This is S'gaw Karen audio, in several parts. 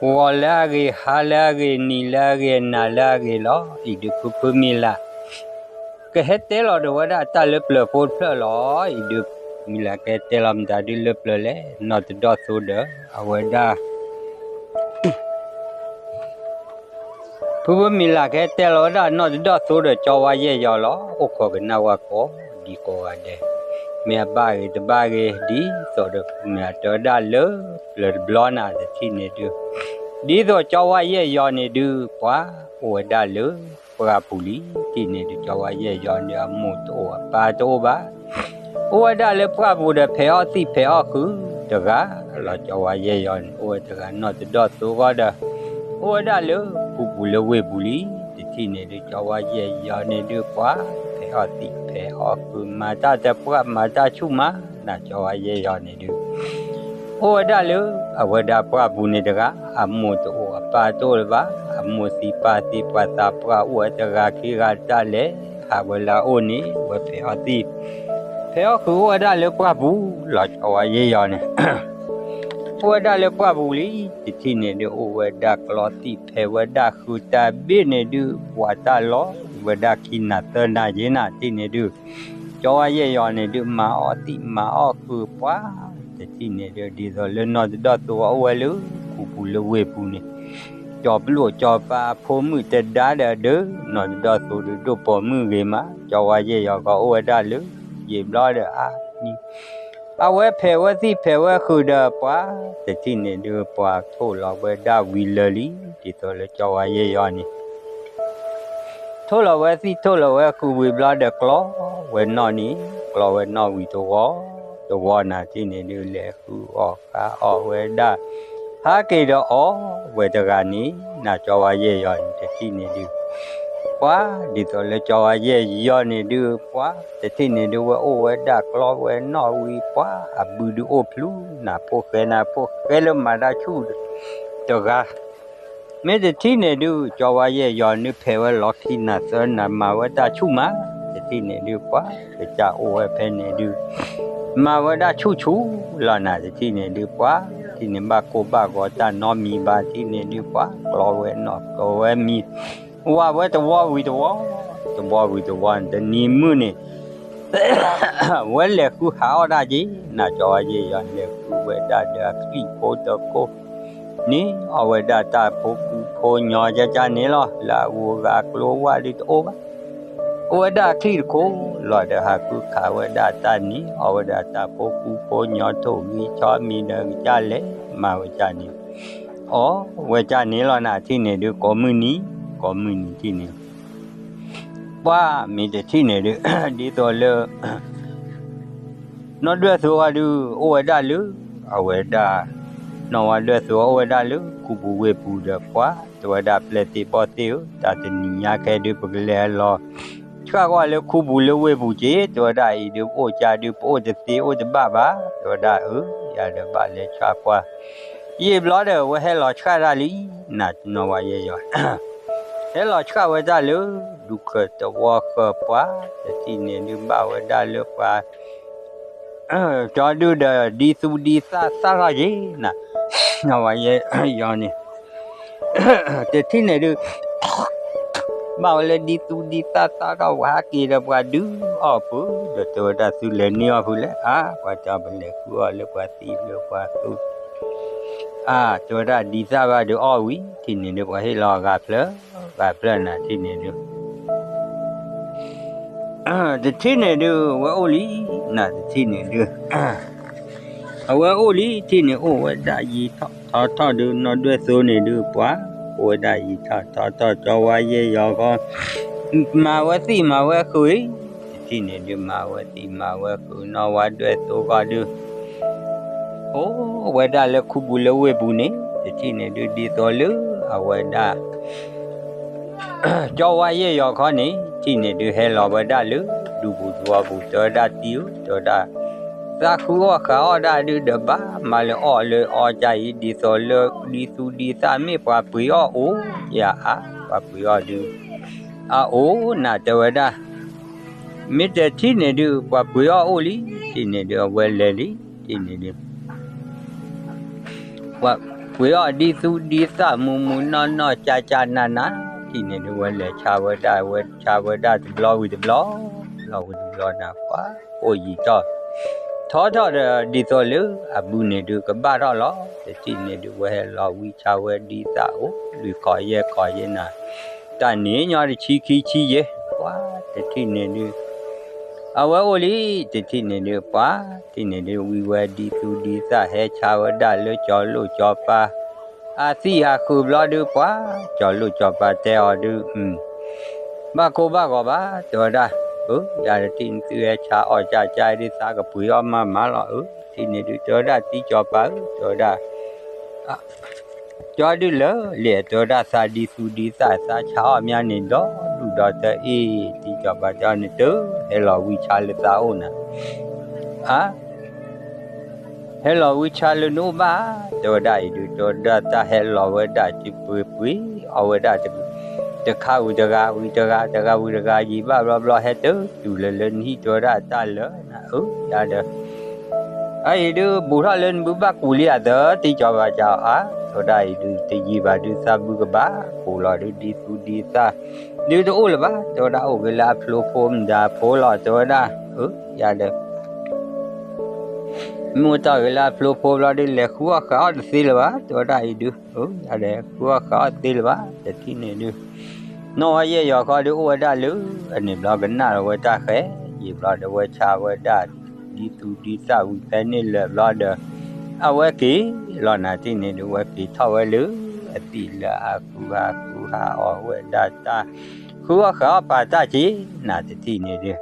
ဂီၤလၢအဂ့ၤ, ဟါလၢအဂ့ၤ, နံၤလၢအဂ့ၤ, နၤလၢအဂ့ၤလီၤ. အံၤဒုးဖုဖုမံၤလၢ် ကဟဲတဲလီၤဒီးဝဲဒၣ်တၢ်လၢပျၢၤဖိတဖျၢၣ်လီၤ. အံၤဒုးဖုဖုမံၤလၢ်ကဟဲတဲလီၤမတၤဒုလၢပျၢၤလဲၣ်, နီၢ်တဒီၣ်သိဒီး အဝဲဒၣ် ဖုဖုမံၤလၢ်ကဟဲတဲလီၤဝဲဒၣ် နီၢ်တဒီၣ်သိဒီး ကၠီဝါယဲၢ်ယီၤလီၤ. အိၣ်ခိးကနၣ်ဝဲကိးဒံကိးဂၤဒဲး, မ့ၢ်အဘၣ်ဂ့ၤတဘၣ်ဂ့ၤ ဒ်သိးဒီးဖုမံၤလၢ်တဲဝဲဒၣ်လၢပျၢၤတဘျီနၤ တထံၣ်န့ၣ်ဒုး ဒ်သိးကၠီဝါယဲၢ်ယီၤန့ၣ်ဒုး ပှၤအိၣ်ဝဲဒၣ်လၢပှၢ်ပူၤလံ. တထံၣ်န့ၣ်ဒုး ကၠီဝါယဲၢ်ယီၤန့ၣ် အမိၢ်တအိၣ်အပၢ်တအိၣ်ဘၣ်. အိၣ်ဝဲဒၣ်လၢပှၢ်ပူၤဒီး ဖဲးအီၣ်သံၣ်ဖဲးအီၣ်ဃုာ်တဂၤလီၤ. ကၠီဝါယဲၢ်ယီၤန့ၣ် အိၣ်ဝဲတဂၤ နီၢ်တဒီၣ်သိဃီဒီး အိၣ်ဝဲဒၣ်လၢခူပူၤလၢဝ့ၢ်ပူၤလံ. တထံၣ်န့ၣ်ဒုး ကၠီဝါယဲၢ်ယီၤန့ၣ်ဒုး ပှၤဖဲးအီၣ်သံၣ်ဖဲးအီၣ်ဃုာ် မၤတၢ်တပှၢ် မၤတၢ်ဆူၣ်မးနၤ ကၠီဝါယဲၢ်ယီၤန့ၣ်ဒုး အိၣ်ဝဲဒၣ်လၢ အဝဲဒၣ်ပှၢ်ပူၤန့ၣ်တဂၤ, အမိၢ်တအိၣ်အပၢ်တအိၣ်လၢၤဘၣ်, အမိၢ်သံပၢ်သံ ပှၤသးပှၢ်အိၣ်ဝဲတဂၤခံဂၤတၢ်လဲၤ ဟးဝဲလၢအအိၣ်န့ၣ် ဝဲဖဲးအီၣ်သံၣ် ဖဲးအီၣ်ဃုာ်အိၣ်ဝဲဒၣ်လၢပှၢ်ပူၤလီၤ. ကၠီဝါယဲၢ်ယီၤန့ၣ် အိၣ်ဝဲဒၣ်လၢပှၢ်ပူၤလံ. တထံၣ်န့ၣ်ဒုး အိၣ်ဝဲဒၣ်ကျီသံၣ်ဖဲးဝဲဒၣ်ဃုာ်တၢ်ဘ့ၣ်န့ၣ်ဒုး ပှၤတၢ်လီၤဝဲဒၣ်ခံနၤသၢနၤက့နၤ တထံၣ်န့ၣ်ဒုး ကၠီဝါယဲၢ်ယီၤန့ၣ်ဒုး မၤအီၣ်သံၣ်မၤအီၣ်ဃုာ်ပှၤ တထံၣ်န့ၣ်ဒုး ဒ်သိးလၢနီၢ်တဒီၣ်သိအအိၣ်ဝဲလၢ ခူပူၤလၢဝ့ၢ်ပူၤန့ၣ် ကၠီၤပျိၣ်ကၠီၤပၤအဖိမုၣ်တဒါဒီးဒုး နီၢ်တဒီၣ်သိဒုး ဒိၣ်ပိာ်မုၣ်ဂ့ၤမး ကၠီဝါယဲၢ်ယီၤကီးအိၣ်ဝဲဒၣ်လၢ ယံာ်ဘျီဒီးအါမံၤ အဝဲဖဲးဝဲသံၣ်ဖဲးဝဲဃုာ်ဒီးပှၤ တထံၣ်န့ၣ်ဒုး ပှၤထိၣ်လီၤဝဲဒၣ်ဝံၤလၢာ်လံ ဒ်သိးလၢကၠီဝါယဲၢ်ယီၤန့ၣ် ထိၣ်လီၤဝဲသံၣ်ထိၣ်လီၤဝဲဃုာ်ဝံၤဘျီဒီးကျီဝဲနီၣ်န့ၣ် ကျီဝဲနီၣ်ဝံၤတဝီ တဝီနၤ တထံၣ်န့ၣ်ဒုး လဲၤဃုအီၣ်ဃုအီၣ်ဝဲဒၣ် ဟးက့ၤဒီးအီၣ်ဝဲတဂၤန့ၣ် နၤကၠီဝါယဲၢ်ယီၤန့ၣ် တထံၣ်န့ၣ်ဒုး ပှၤ ဒ်သိးလၢကၠီဝါယဲၢ်ယီၤန့ၣ်ဒုး ပှၤ တထံၣ်န့ၣ်ဒုး ဝဲအိၣ်ဝဲဒၣ်ကျီဝဲနီၣ်ဝံၤ ပှၤ အဘုဒုးအိၣ်ဖျုနၤ ဖိၣ်ဃဲနၤ ဖိၣ်ဃဲလၢမၤတၢ်ဆူၣ်တဂၤ မ့ၢ်တထံၣ်န့ၣ်ဒုး ကၠီဝါယဲၢ်ယီၤန့ၣ် ဖဲးဝဲလီၤခံနၤသၢနၤ မၤဝဲတၢ်ဆူၣ်မး တထံၣ်န့ၣ်ဒုး ပှၤ ကစၢ်အိၣ်ဝဲဖဲန့ၣ်ဒုး မၤဝဲဒၣ်ဆူၣ်ဆူၣ်လီၤနၤ တထံၣ်န့ၣ်ဒုး ပှၤ တထံၣ်န့ၣ်ဘၣ်ကိၢ်ဘၣ်ဂီၤတၢ်နီတမံၤဘၣ် တထံၣ်န့ၣ်ဒုး ပှၤ ကျီဝဲနီၣ်ကျီဝဲမံၤ ဝးဝဲတဝီဝံၤတဝီ တဝီဝံၤတဝီ တနံၤမုၢ်န့ၣ် ဝဲလဲၤဃုဟးအီၣ်ဒၣ်က့ၤ နၤကၠီဝါယဲၢ်ယီၤ လဲၤဃုဝဲဒၣ်ဒီးအချံၣ်ဖိတခိၣ်န့ၣ် အီၣ်ဝဲဒၣ်တၢ်ဖိကူဖိညီကၠၢ်ကၠၢ်န့ၣ်လီၤ လၢအဂုၤအဂၤကျိဝဲဒၣ်ဒုးတအိၣ်ဘၣ် အိၣ်ဝဲဒၣ်အချံၣ်တခိၣ်လီၤဒီး ဟးဃုခးဝဲဒၣ်တၢ်န့ၣ် အီၣ်ဝဲဒၣ်တၢ်ဖိကူဖိညီထိၣ်ဂံၢ်ဆီမံၤဒီးကစၢ်လဲၤမၤဝဲကၠၢ်န့ၣ် အီၣ်ဝဲကၠၢ်န့ၣ်လီၤနၤ တထံၣ်န့ၣ်ဒုး ကိးမုၢ်နံၤ ကိးမုၢ်နံၤတထံၣ်န့ၣ် ပှၤမ့ၢ်တထံၣ်န့ၣ်ဒုး ဒ်သိးလၢ နီၢ်ဒွဲၣ်သိအီၤဒုး အိၣ်ဝဲဒၣ်လၢ အဝဲဒၣ် နီၢ်ဝါဒွဲၣ်သိအီၤအိၣ်ဝဲဒၣ်လၢ ခူပူၤဝ့ၢ်ပူၤဒီးပှၤ တဲဝဲဒၣ်ပျဲၢ်သ့ၣ်ဘီၣ်သ့ၣ်ဧၢ တၢ်တနံၤညါခဲဒုး ပကလဲၤလီၤ ဆှၣ်ကွၢ်လၢခူပူၤလၢဝ့ၢ်ပူၤက့ၤ တဲဝဲဒၣ်အံၤဒုး ပအိၣ်ကၢ်ဒုး ပအိၣ်တသ့အိၣ်တဘၣ်ဘၣ် တဲဝဲဒၣ်အၢ ယၤဒီးဘၣ်လဲၤဆှၣ်ကွၢ် ယံာ်ဘျီဒီး ဝဲဟဲလီၤဆှၣ်တၢ်လံ နၤနီၢ်ဝါယဲၢ်ယီၤ ဟဲလီၤဆှၣ်ဝဲဒၣ်လၢ ဒူၣ်ဃၢၤတဝီဃၢၤပှၤ တထံၣ်န့ၣ်ဒုးဘၣ်ဝဲဒၣ်လၢပှၤ ကၠီဒုဒီးဒ်သူဒ်သၣ်သၣ်ထီၣ်က့ၤနၤ နီၢ်ဝါယဲၢ်ယီၤန့ၣ် တထံၣ်န့ၣ်ဒုး ဘၣ်ဝဲလၢဒ်သူဒ်သၣ်သၣ်ထီၣ် ပှၤဟးက့ၤဒီးပှၤဒုးအီၣ်ဖုး ဒီးတဲဝဲဒၣ်သုလဲၤန့ၢ်အီၣ်ဖုးလဲၣ် အါ ပှၤတဲအီၤပလဲၤဃုအီၣ်လၢပှၤသံလၢပှၤဃု အါ တဲဝဲဒၣ်ဒ်သၣ်ဘၣ်ဒုးအီၣ်ဝံၤ ထံၣ်န့ၣ်ဒုး ပှၤဟ့ၣ်လီၤအဂၤဖျၢၣ် ဂၤဖျၢၣ်နၤ ထံၣ်န့ၣ်ဒုး တထံၣ်န့ၣ်ဒုး ဝဲအိၣ်လံ နၤတထံၣ်န့ၣ်ဒုး အဝဲအိၣ်လံ ထံၣ်န့ၣ်အိၣ်ဝဲဒၣ်ယံာ်ထီၣ်ထီထီၣ်ဒုး နီၢ်ဒွဲၣ်သိန့ၣ်ဒုး ပှၤ အိၣ်ဝဲဒၣ်ယံာ်ထီၣ်ထီထီၣ် ကၠီဝါယဲၢ်ယီၤဃီ မၤဝဲသံၣ်မၤဝဲဃုာ်အံၤ တထံၣ်န့ၣ်ဒုး မၤဝဲသံၣ်မၤဝဲဃုာ် နီၢ်ဝါဒွဲၣ်သိဃီဒုး အိၣ်ဝဲဒၣ်လၢခူပူၤလၢဝ့ၢ်ပူၤန့ၣ် တထံၣ်န့ၣ်ဒုး ဒ်သိးလၢအဝဲဒၣ် ကၠီဝါယဲၢ်ယီၤခီန့ၣ် ထံၣ်န့ၣ်ဒုး ဟဲလီၤဝဲဒၣ်လၢ ဒူပူၤတဝီပူၤ တဲဝဲဒၣ်တံၤဧၢ တဲဝဲဒၣ် သးဃုအီၣ်ဃးအီၣ်ဒၣ်ဒုး ဒီးဘၣ်မၤလၢအီၣ်လၢအီကၢ်အံၤ ဒ်သိးလၢဒ်သူဒ်သၣ် မ့ၢ်ပှၤပှ့ၤအီၣ်အိၣ် ယၤအါ ပှၤပှ့ၤအီၣ်ဒုး အအိၣ်နၤ တဲဝဲဒၣ် မ့ၢ်တထံၣ်န့ၣ်ဒုး ပှၤပှ့ၤအီၣ်အိၣ်လံ ထံၣ်န့ၣ်ဒုး အဝဲလဲၤလံ ထံၣ်န့ၣ်ဒုး ပှၤ ပှ့ၤအီၣ်ဒ်သူဒ်သၣ်မူးမူးနီၢ်နီၢ် ကၢ်ကၢ်နးနး, တထံၣ်န့ၣ်ဒုး ဝဲလဲၤဆါဝဲဒၣ် ဝဲဆါဝဲဒၣ်တဘျီဝံၤတဘျီ, တဘျီဝံၤတဘျီနၤ ပှၤအိၣ်ယံာ်ထီၣ် ထီထီၣ်ဒီး ဒ်သိးလၢအဘုန့ၣ်ဒုး ကဘၣ်ထီၣ်လီၤ. တထံၣ်န့ၣ်ဒုး ဝဲဟဲလီၤဝံဆါဝဲဒ်သၣ်အိၣ် လွံၢ်ခီယဲၢ်ခီယဲၢ်နၤ, တၢ်န့ၣ်ညီတဆံခံဆံယဲၢ်, ပှၤတထံၣ်န့ၣ်ဒုး အဝဲအိၣ်လံ, တထံၣ်န့ၣ်ဒုး ပှၤတထံၣ်န့ၣ်ဒုး ဝံဝဲဒ်သူဒ်သၣ် ဟဲဆါဝဲဒၣ်လၢကၠီၤလိၣ်ကၠီၤပၤ အသံၣ်ဟးဃုာ်ဘျီဒုး ပှၤကၠီၤလိၣ်ကၠီၤပၤတဲအီၤဒုး ဘၣ်ကိၢ်ဘၣ်ဂီၤဘၣ် တဲဝဲဒၣ်, အၢ ယၤတထံၣ်န့ၣ် သုဟဲဆါအီၣ်ကၢ်ကၢ်ဒ်သးကပှ့ၤအီၣ်မးမးလီၤ. အၢ တထံၣ်န့ၣ်ဒုး တဲဝဲဒၣ် သံကၠီၤပၤဧၢ တဲဝဲဒၣ် ကၠီဒုးလၢာ်လဲၣ် တဲဝဲဒၣ် သးဒ်သူဒ်သၣ် သးဆါအီၣ်မးန့ၣ် ဒီဒူၣ်ဒီထၢအ့ၣ်, သံကၠီၤပၤတဲအီၤန့ၣ် တဟဲလီၤဝံဆါလၢသးအိၣ်နၤ, အ ဟဲလီၤဝံဆါလၢနအိၣ်ဘၣ်, တဲဝဲဒၣ်အံၤဒုး တဲဝဲဒၣ် တၢ်ဟဲလီၤဝဲဒၣ် ကပှ့ၤပှ့ၤအီၣ်ဝဲဒၣ် တခါဝံၤတဂၤ ဝံၤတဂၤ တဂၤဝံၤတဂၤ ယံာ်ဘၣ်ဘျီဘျီ ဟဲတတုၤလၢလၢနဟံၣ် တဲဝဲဒၣ် တၢ်လၢာ်နၤ အၢ ယၤဒီး အအံၤဒုး ဘူးထီၣ်လၢနဘုဘၣ်ကူးလံဧါသၢ သံကၠီၤပၤကးအီၤ အါ တဲဝဲဒၣ်အံၤဒုး တယံာ်ဘၣ်ဒုး သးဘုကဘၣ်ကူးလီၤဒုး ဒ်သူဒ်သၣ် ဒုးတအိၣ်လၢၤဘၣ် တဲဝဲဒၣ် အိၣ်က့ၤလၢအဖျိဖိမတၤဖိလီၤ တဲဝဲဒၣ် အၢ ယၤဒီး မ့ၢ်အိၣ်တ့ၢ်က့ၤလၢအဖျိဖိဘျီဒုး လဲၤဃုအီၣ်ဃာ်အီၣ်တသ့လၢၤဘၣ် တဲဝဲဒၣ်အံၤဒုး အၢ ယၤဒီး ဃုအီၣ်ဃာ်အီၣ်တသ့လၢၤဘၣ် တထံၣ်န့ၣ်ဒုး နီၢ်ဝဲယဲၢ်ယီၤခီဒုး အိၣ်ဝဲဒၣ်လၢ အန့ၣ်ဘျီကနၣ်လီၤဝဲတၢ်ဃဲ ယံာ်ဘျီဒီး ဝဲဆါဝဲဒၣ် ဒ်သူဒ်သၣ်ဝံၤဖဲန့ၣ်လၢာ်ဘျီဒီး အဝဲက့ၤလီၤနၤ တထံၣ်န့ၣ်ဒုး ဝဲက့ၤထီၣ်ဝဲလၢ အသံၣ်လၢအဃုဟးဃုဟးအီၣ်ဝဲဒၣ်တၢ် ဃုအီၣ်ဃာ်အီၣ်ပာ်တၢ်က့ၤ နၤတထံၣ်န့ၣ်ဒုး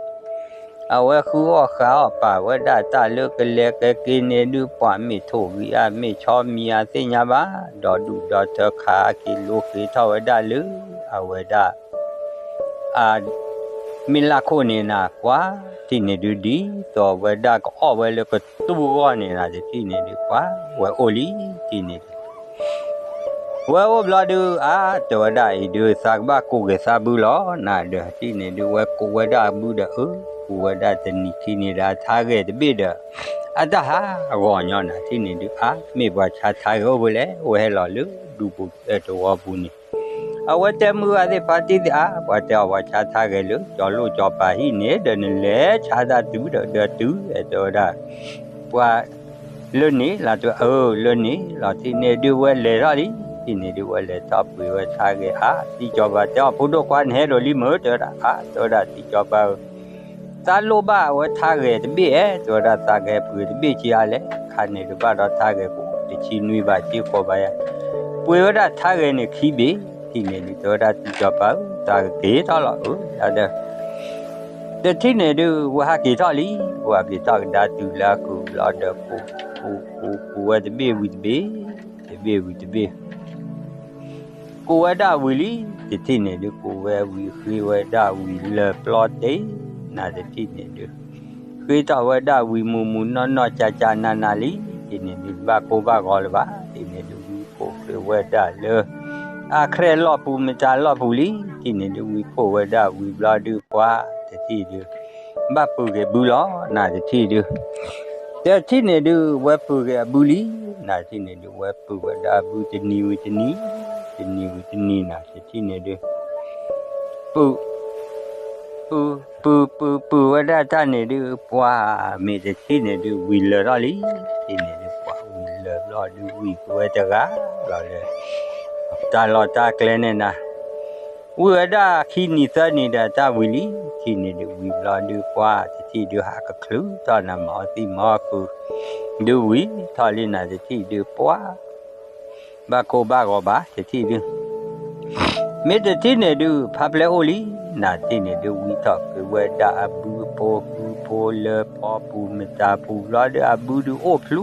အဝဲဃုအီၣ်ဃာ်အီၣ်ပာ်ဝဲဒၣ်တၢ်လၢကလဲၤကဲက့ၤန့ၣ်ဒုး ပှၤမ့ၢ်ထိၣ်ဂံၢ်အါ မ့ၢ်ဆီမံၤအါသ့ၣ်ညါဘၣ် ဒီဒူၣ်ဒီထၢခးက့ၤလိဃ့ထီၣ်ဝဲဒၣ်လၢ အဝဲဒၣ် အ မ့ၢ်လၢခိၣ်န့ၣ်နၤ ပှၤတထံၣ်န့ၣ်ဒုး ဒ်သိးဝဲဒၣ်ကအီၣ်ဝဲလၢကတူၢ်ဂီၢ်န့ၣ်နၤ တထံၣ်န့ၣ်ဒုး ပှၤဝဲအိၣ်လံ တထံၣ်န့ၣ်ဒုး ဝဲအိၣ်ဘျီဒုး အါ တဲဝဲဒၣ်အံၤဒုး သးကဘၣ်ကူးက့ၤသးဘုလီၤ နၤဒီး တထံၣ်န့ၣ်ဒုး ဝဲကူးဝဲဒၣ်အဘုဒီး အၢ ကူးဝဲဒၣ်တနံၤခံနံၤဒီး ထါဂဲၤတဘ့ၣ်ဒီး အတၢ်ဟးဂီၤညီနၤ တထံၣ်န့ၣ်ဒုး အါ မ့ၢ်ပှၤဆါထါဂဲၤအိၣ်ဖဲလဲၣ် အိၣ်ဝဲဟဲလီၤလၢဒူပူၤသဝီပူၤန့ၣ် အဝဲတဲမုၢ်ဂၤသ့ၣ်ဖါတံၢ်သ့ၣ် အါ ပှၤတဲအီၤပှၤဆါထါဂဲၤလၢ ကၠီၤလိၣ်ကၠီၤပၤဟံၣ်န့ၣ် ဒီးနလဲၤဆါတၢ်တုၤဒီးဒီးတုၤ တဲဝဲဒၣ် ပှၤ လၢန့ၣ်လီၤ တဲဝဲ အၢ လၢန့ၣ်လီၤ တထံၣ်န့ၣ်ဒုး ဝဲလဲၤထီၣ်လံ တထံၣ်န့ၣ်ဒုး ဝဲလဲၤထီၣ်ပှ့ၤဝဲဆါဂဲၤ အါ သံကၠီၤပၤတဲအီၤ ဖိဒိၣ်ခွါ နဟဲဒိးလံမုၢ် တဲဝဲဒၣ် အါ တဲဝဲဒၣ် သံကၠီၤပၤဧၢ သးလိၣ်ဘၣ်ဝဲထါဂဲၤတဘ့ၣ်ဧဲ တဲဝဲဒၣ် သးကဟဲပှ့ၤတဘ့ၣ်ဆံးအါလဲၣ် ခါန့ၣ်ဒုးဘၣ်ဒီးထါဂဲၤကိး တဆံနွံဘၣ် ဆံဃိးဘၣ်ယါ ပှ့ၤဝဲဒၣ်ထါဂဲၤန့ၣ်ခံဘ့ၣ် တထံၣ်န့ၣ်ဒုး တဲဝဲဒၣ် သံကၠီၤပၤဧၢ သးကက့ၤထီၣ်လီၤ အၢ ယၤဒီး တထံၣ်န့ၣ်ဒုး ဝဲဟးက့ၤထီၣ်လံ ဝဲဟးက့ၤထီၣ်ကဒါတုၤလၢအကုာ်ဘျီဒီး ကူး ကူး ကူး ကူးဝဲတဘ့ၣ်ဝံၤတဘ့ၣ် တဘ့ၣ်ဝံၤတဘ့ၣ် ကူးဝဲဒၣ်ဝံၤလံ တထံၣ်န့ၣ်ဒုး ကူးဝဲဝံၤဃ့ဝဲဒၣ်ဝံၤလၢာ်ပျီတ့ၢ် နၤတထံၣ်န့ၣ်ဒုး ဃ့ထီၣ်ဝဲဒၣ်ဝံၤမူးမူးနီၢ်နီၢ် ကၢ်ကၢ်နးနးလံ တထံၣ်န့ၣ်ဒုး ဘၣ်ကိၢ်ဘၣ်ဂီၤလၢၤဘၣ် တထံၣ်န့ၣ်ဒုး ဝံခိၣ်ဃ့ဝဲဒၣ်လၢ အခြဲးလီၢ်ပူၤမတၤလီၢ်ပူၤလံ တထံၣ်န့ၣ်ဒုး ဝံခိၣ်ဝဲဒၣ်ဝံၤဘျီဒုး ပှၤတထံၣ်ဒုး ဘၣ်ပုၢ်က့ၤဘုလီၤ နၤတထံၣ်ဒုး တထံၣ်န့ၣ်ဒုး ဝဲပုၢ်က့ၤအဘုလံ နၤတထံၣ်န့ၣ်ဒုး ဝဲပုၢ်ဝဲဒၣ်အဘုတနံၤဝံၤတနံၤ တနံၤဝံၤတနံၤ နၤတထံၣ်န့ၣ်ဒုး ပုၢ် ပုၢ် ပုၢ် ပုၢ် ပုၢ်ဝဲဒၣ်တၢ်န့ၣ်ဒုး ပှၤမ့ၢ်တထံၣ်န့ၣ်ဒုး ဝံၤလၢာ်ထီၣ်လံ တထံၣ်န့ၣ်ဒုး ပှၤဝံၤလၢာ်ဘျီဒုး ဝံၤက့ၤဝဲတဂၤလီၤလၢ တၢ်လီၢ်တၢ်ကျဲန့ၣ်နၤ ဝံၤဝဲဒၣ်ခံနံၤသၢနံၤဒီးတၢ်ဝံၤလံ တထံၣ်န့ၣ်ဒုး ဝံၤဘျီဒုး ပှၤတထံၣ်ဒုး ဟးကချုးထီၣ်နၤ မၤအီၣ်သံမၤအီၣ်ခု ဒုးဝံၤထီၣ်လံ နၤတထံၣ်ဒုး ပှၤ ဘၣ်ကိၢ်ဘၣ်ဂီၤဘၣ် တထံၣ်ဒုး မ့ၢ်တထံၣ်န့ၣ်ဒုး ဖါပျဲအိၣ်လံ နၤတထံၣ်န့ၣ်ဒုး ဝံထီၣ်က့ၤဝဲဒၣ်အဘုဖိ ဘုဖိလၢဖီပူၤမတၤပူၤဘျီဒုး အဘုဒုးအိၣ်ဖျူ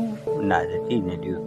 နၤတထံၣ်န့ၣ်ဒုး ဒ်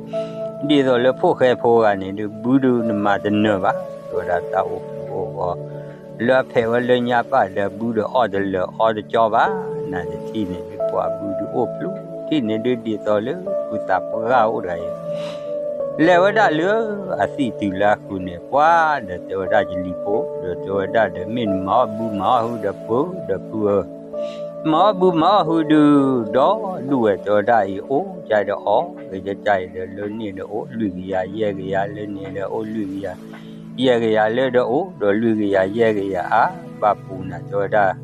သိးလၢဖိၣ်ဃဲဖိဂၤန့ၣ်ဒုး ဘုဒုးနမၤတနၢၤဘၣ် တဲဝဲဒၣ်တၢ်အိၣ်ဖျူအိၣ်ဂီၤ လၢအဖဲးဝဲလၢညါပၢ်ဒီး ဘုဒီးအီၣ်တလၢာ်အီတကၠီဘၣ် နၤတထံၣ်န့ၣ်ဒုး ပှၤဘုဒုးအိၣ်ဖျူ တထံၣ်န့ၣ်ဒုး ဒ်သိးလၢ ဖုသးပှၢ်အိၣ်တဂၤအံၤ လဲၤဝဲဒၣ်လၢအသံၣ်တုၤလၢအဃုာ်န့ၣ် ပှၤဒီးတဲဝဲဒၣ်ယလံၤဖိ ဒီးတဲဝဲဒၣ်ဒီး မ့ၢ်နမၤအီၣ်ဘုမၤအီၣ်ဟုဒီး ဖုဒီးဖုဧၢ မၤအီၣ်ဘုမၤအီၣ်ဟုဒုး ဒီးဒူၣ်ဝဲတဲဝဲဒၣ်အံၤ အိၣ်ကဒီးအီၣ်ဂ့ၤကတၢၢ်အံၤဒီး လၢန့ၣ်ဒီးအိၣ်လွံၢ်ကယၤယဲၢ်ကယၤ လၢန့ၣ်ဒီးအိၣ်လွံၢ်ကယၤ ယဲၢ်ကယၤလၢဒီးအိၣ်ဒီးလွံၢ်ကယၤယဲၢ်ကယၤအါ ဘၣ်ပူၤနၤတဲဝဲဒၣ်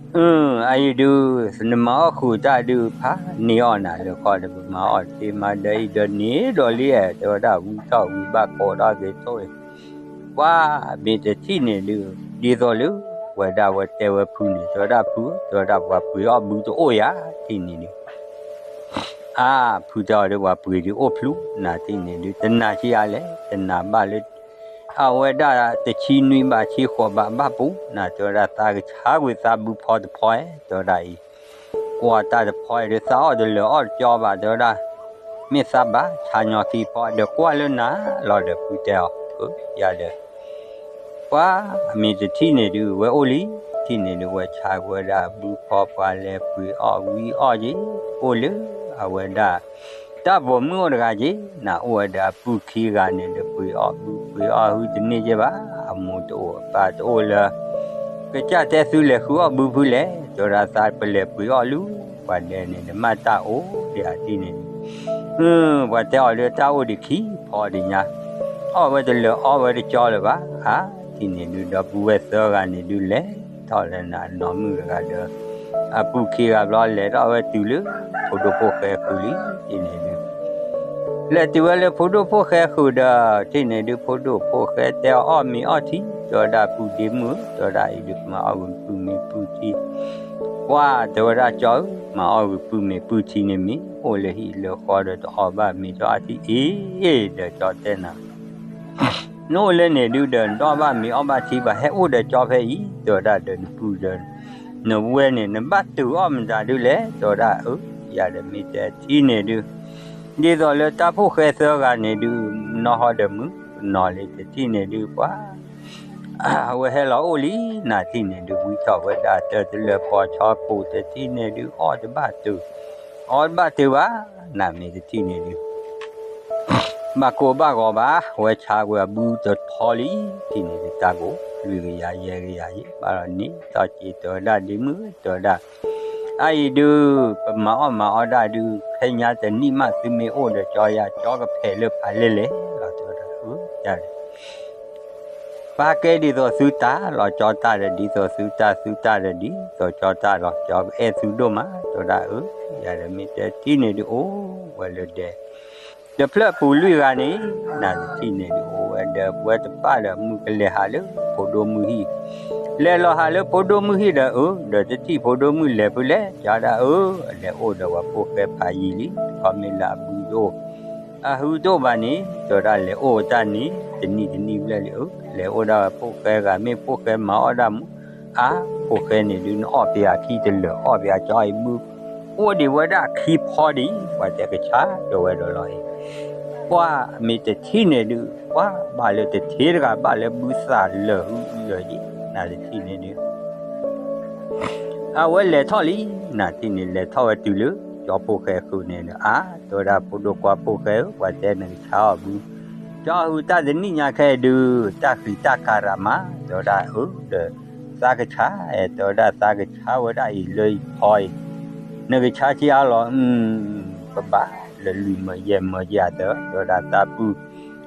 အအံၤဒုး နမၤအီၣ်ဃုာ်တၢ်ဒုး ဖးန့ၢ်အီၣ်နၤလၢခီဒီး ပမၤအီၣ်တ့မၤဒီးအံၤဒီးန့ၣ်ဒီးလံ တဲဝဲဒၣ်ဝံထီၣ်ဝံဘၣ်ကိးထီၣ်က့ၤထိၣ်အံၤ ပှၤမ့ၢ်တထံၣ်န့ၣ်ဒုး ဒ်သိးလၢ ဝဲဒၣ်ဝဲတဲဝဲဖုန့ၣ် တဲဝဲဒၣ်ဖု တဲဝဲဒၣ်ပှၤပှ့ၤအီၣ်ဘုတအိၣ်ယၤ ထံၣ်န့ၣ်ဒုး အါ ဖုတဲအီၤဒုး ပှၤပှ့ၤဒုးအိၣ်ဖျူနၤထံၣ်န့ၣ်ဒုး တနာ်ဆံးအါလဲၣ် တနာ်ဘၣ်လၢ အဝဲဒၣ်တဆံနွံဘးဆံဃိးဘးဘၣ်ပူၤနၤ တဲဝဲဒၣ်သးကဆါကွံာ်သးဘုဖီတဖီ တဲဝဲဒၣ်အံၤ ကွၢ်တၢ်တဖီအံၤဒုး သးအီၣ်တလၢာ်အီၣ်တကၠီဘၣ် တဲဝဲဒၣ် မ့ၢ်သးဘၣ်ဆါညီခံဖီဒီးကွၢ်လၢနၤလီၤဒီး ဖုတဲအီၤ ယၤဒီး ပှၤမ့ၢ်တထံၣ်န့ၣ်ဒုး ဝဲအိၣ်လံ ထံၣ်န့ၣ်ဒုး ဝဲဆါကွံာ်ဝဲဒၣ်ဘုဖီ ပှၤလဲၤပှ့ၤအီၣ်ဝံအီၣ်က့ၤ အိၣ်လၢအဝဲဒၣ် တၢ်ပိာ်မုၣ်အိၣ်တဂၤက့ၤ နအိၣ်ဝဲဒီးအပုၢ်ခံဂၤန့ၣ်ဒီး ပှ့ၤအီၣ်ဘုပှ့ၤအီၣ်ဟုတန့ၢ်က့ၤဘၣ် အမိၢ်တအိၣ်အပၢ်တအိၣ်လၢ ကစၢ်တဲသုလဲၤဃုအီၣ်ဘုဖုလဲၣ် တဲဝဲဒၣ်သးပလဲၤပှ့ၤအီၣ်လူၤ ပှၤဒဲန့ၣ်ဒီး မ့ၢ်တၢ်အိၣ်ဒံးအထံၣ်န့ၣ်ဒုး ပှၤတဲအီၤလၢတၢ်အိၣ်ဒံးခံဖီဒံးညါ အီၣ်ဝဲတလၢာ်အီၣ်ဝဲတကၠီလၢၤဘၣ် အါ ထံၣ်န့ၣ်ဒုး ဒီပုၢ်ဝဲၢ်သၢဂၤန့ၣ်ဒုး လဲၤထီၣ်လၢနနီၢ်မုၣ်တဂၤဒီး အပုၢ်ခံဂၤဘျီ လဲၤထီၣ်ဝဲတုၤလၢ ဖိဒိၣ်ဖိၣ်ဃဲဃုာ်လံ ထံၣ်န့ၣ်ဒုး လဲၤတုၤဝဲလၢဖိဒိၣ်ဖိၣ်ဃဲဃုာ်ဒီး ထံၣ်န့ၣ်ဒုး ဖိဒိၣ်ဖိၣ်ဃဲတဲအီၤ အီၣ်မ့ၤအီထံ တဲဝဲဒၣ်ပုၢ်ဒ့မုၣ်ဧၢ တဲဝဲဒၣ်အံၤဒုး မၤအီၣ်ဂ့ၤပုၢ်မ့ၤပုၢ်ထံ ပှၤတဲဝဲဒၣ်ကၠီဧၢ မၤအီၣ်ဂ့ၤပုၢ်မ့ၤပုၢ်ထံန့ၣ်မ့ၢ် အိၣ်လၢဟံၣ်လၢဃီဒီး တအီၣ်ဘၣ်မ့ၤတအီၣ်ထံအံၤ ဒီးကၠီတဲနၤ နအိၣ်လၢန့ၣ်ဒုးဒီး နတအီၣ်ဘၣ်မ့ၤအီၣ်ဘၣ်ထံဘၣ် ဟဲအိၣ်ဒီးကၠီဖဲအံၤ တဲဝဲဒၣ်ဒီးနပုၢ်ဒီး နဝဲၢ်န့ၣ် နဘၣ်တုၤအီၣ်မတၤဒုးလဲၣ် တဲဝဲဒၣ်အၢ ယၤဒီးမ့ၢ်တဲထံၣ်န့ၣ်ဒုး ဒ်သိးလၢတၢ်ဖိၣ်ဃဲသၢဂၤန့ၣ်ဒုး နီၢ်ဟီဒီးမုၢ် ကနီၤလံတထံၣ်န့ၣ်ဒုးပှၤ အဝဲဟဲလီၤအိၣ်လံ နထံၣ်န့ၣ်ဒုး ဝံထီၣ်ဝဲဒၣ်တၢ်တလၢာ်ပိာ်ဆီကိးတထံၣ်န့ၣ်ဒုး အီၣ်တဘၣ်တုၤ အီၣ်တဘၣ်တုၤဘၣ် နမ့ၢ်တထံၣ်န့ၣ်ဒုး ဘၣ်ကိၢ်ဘၣ်ဂီၤဘၣ် ဝဲဆါကွံာ်အဘုတဖီလံ ထံၣ်န့ၣ်ဒုးတၢ်ကိး လွံၢ်ကယၤယဲၢ်ကယၤယဲၢ် ဘၣ်လီၤန့ၣ် ဒီးက့ၤတဲဝဲဒၣ်ဒ့မုၣ်တဲဝဲဒၣ် အအံၤဒုး ပမၤအီၣ်မၤအီဒၣ်ဒုး ခဲညါတနံၣ်မးသုမ့ၢ်အိၣ်ဒီးကၠီယၤ ကၠီကဖဲးလၢဖးလဲၢ်လဲၣ်လီၤ တဲဝဲဒၣ် အၢ ယၤ ပာ်ကဲဒ်သိးသုတၢ်လီၤ ကၠီတၢ်ဒီးဒ်သိးသုတၢ် သုတၢ်ဒီးဒ်သိးကၠီတၢ်လီၤ ကၠီကအဲၣ်သုဒိၣ်မး တဲဝဲဒၣ်အၢ ယၤဒီးမ့ၢ်တဲထံၣ်န့ၣ်ဒုးအိၣ်ဝဲလၢဒဲ တဖျၢၣ်ပူၤလွံၢ်ဂၤန့ၣ် နတထံၣ်န့ၣ်ဒုးအိၣ်ဝဲဒီး ပဝဲတပၣ်ဒီးမုၢ်ကလဲၤဟးလၢဖိဒိၣ်မုၢ်ဟံၣ် လဲၤလီၤဟးလၢဖိဒိၣ်မုၢ်ဟံၣ်ဒီးအၢ ဒီးတထံၣ်ဖိဒိၣ်မုၢ်လဲၤဖုလဲၣ် ယၤဒၣ်အၢ လဲၤအိၣ်ဒီးပှၤဖိၣ်ဃဲဖးယံာ်လံ ခီမ့ၢ်လၢအဘုတအိၣ် အဟုတအိၣ်ဘၣ်န့ၣ် တဲဝဲဒၣ်လဲၤအိၣ်တၢ်န့ၣ် တနံၣ်တနံၣ်ဘျဲၣ်လံအၢ လဲၤအိၣ်ဒၣ်ဝဲဖိၣ်ဃဲဂၤ မ့ၢ်ဖိၣ်ဃဲမၤအီၣ်ဒၣ်မူ အါ ဖိၣ်ဃဲန့ၣ်ဒုး နအီၣ်ပယၤခံတလၢာ် အီၣ်ပယၤကၠီအံၤဘု အိၣ်ဒံးဝဲဒၣ်ခံဖီဒံး ပှၤတဲကဆါဒီးဝဲဒီးလီၤအံၤ ပှၤမ့ၢ်တထံၣ်န့ၣ်ဒုး ပှၤဘၣ်လၢတထ့တဂၤ ဘၣ်လၢဘုသးလၢာ်ဟုလၢာ်ယံၤ နတထံၣ်န့ၣ်ဒုး အဝဲလဲၤထီၣ်လံ နထံၣ်န့ၣ် လဲၤထီၣ်ဝဲတုၤလၢ ကၠီဖိၣ်ဃဲဃုာ်န့ၣ်ဒီး အါ တဲဝဲဒၣ်ဖိဒိၣ်ခွါဖိၣ်ဃဲဧၢ ပှၤတဲနကဆါအီၣ်ဘု ကၠီဟုတၢ်တနံၣ်ညါခဲအံၤဒုး တၢ်ဃံးတၢ်ကၤရၣ်မး တဲဝဲဒၣ်အၢ ဒီး သးကဆါ အဲၣ် တဲဝဲဒၣ်သးကဆါဝဲဒၣ်အံၤလၢယဖီအံၤ နကဆါဆံးအါလီၤ ပဘၣ်လၢလွံၢ်မၢယဲၢ်မၢယဲၢ်အတၢ် တဲဝဲဒၣ်သးပုၢ်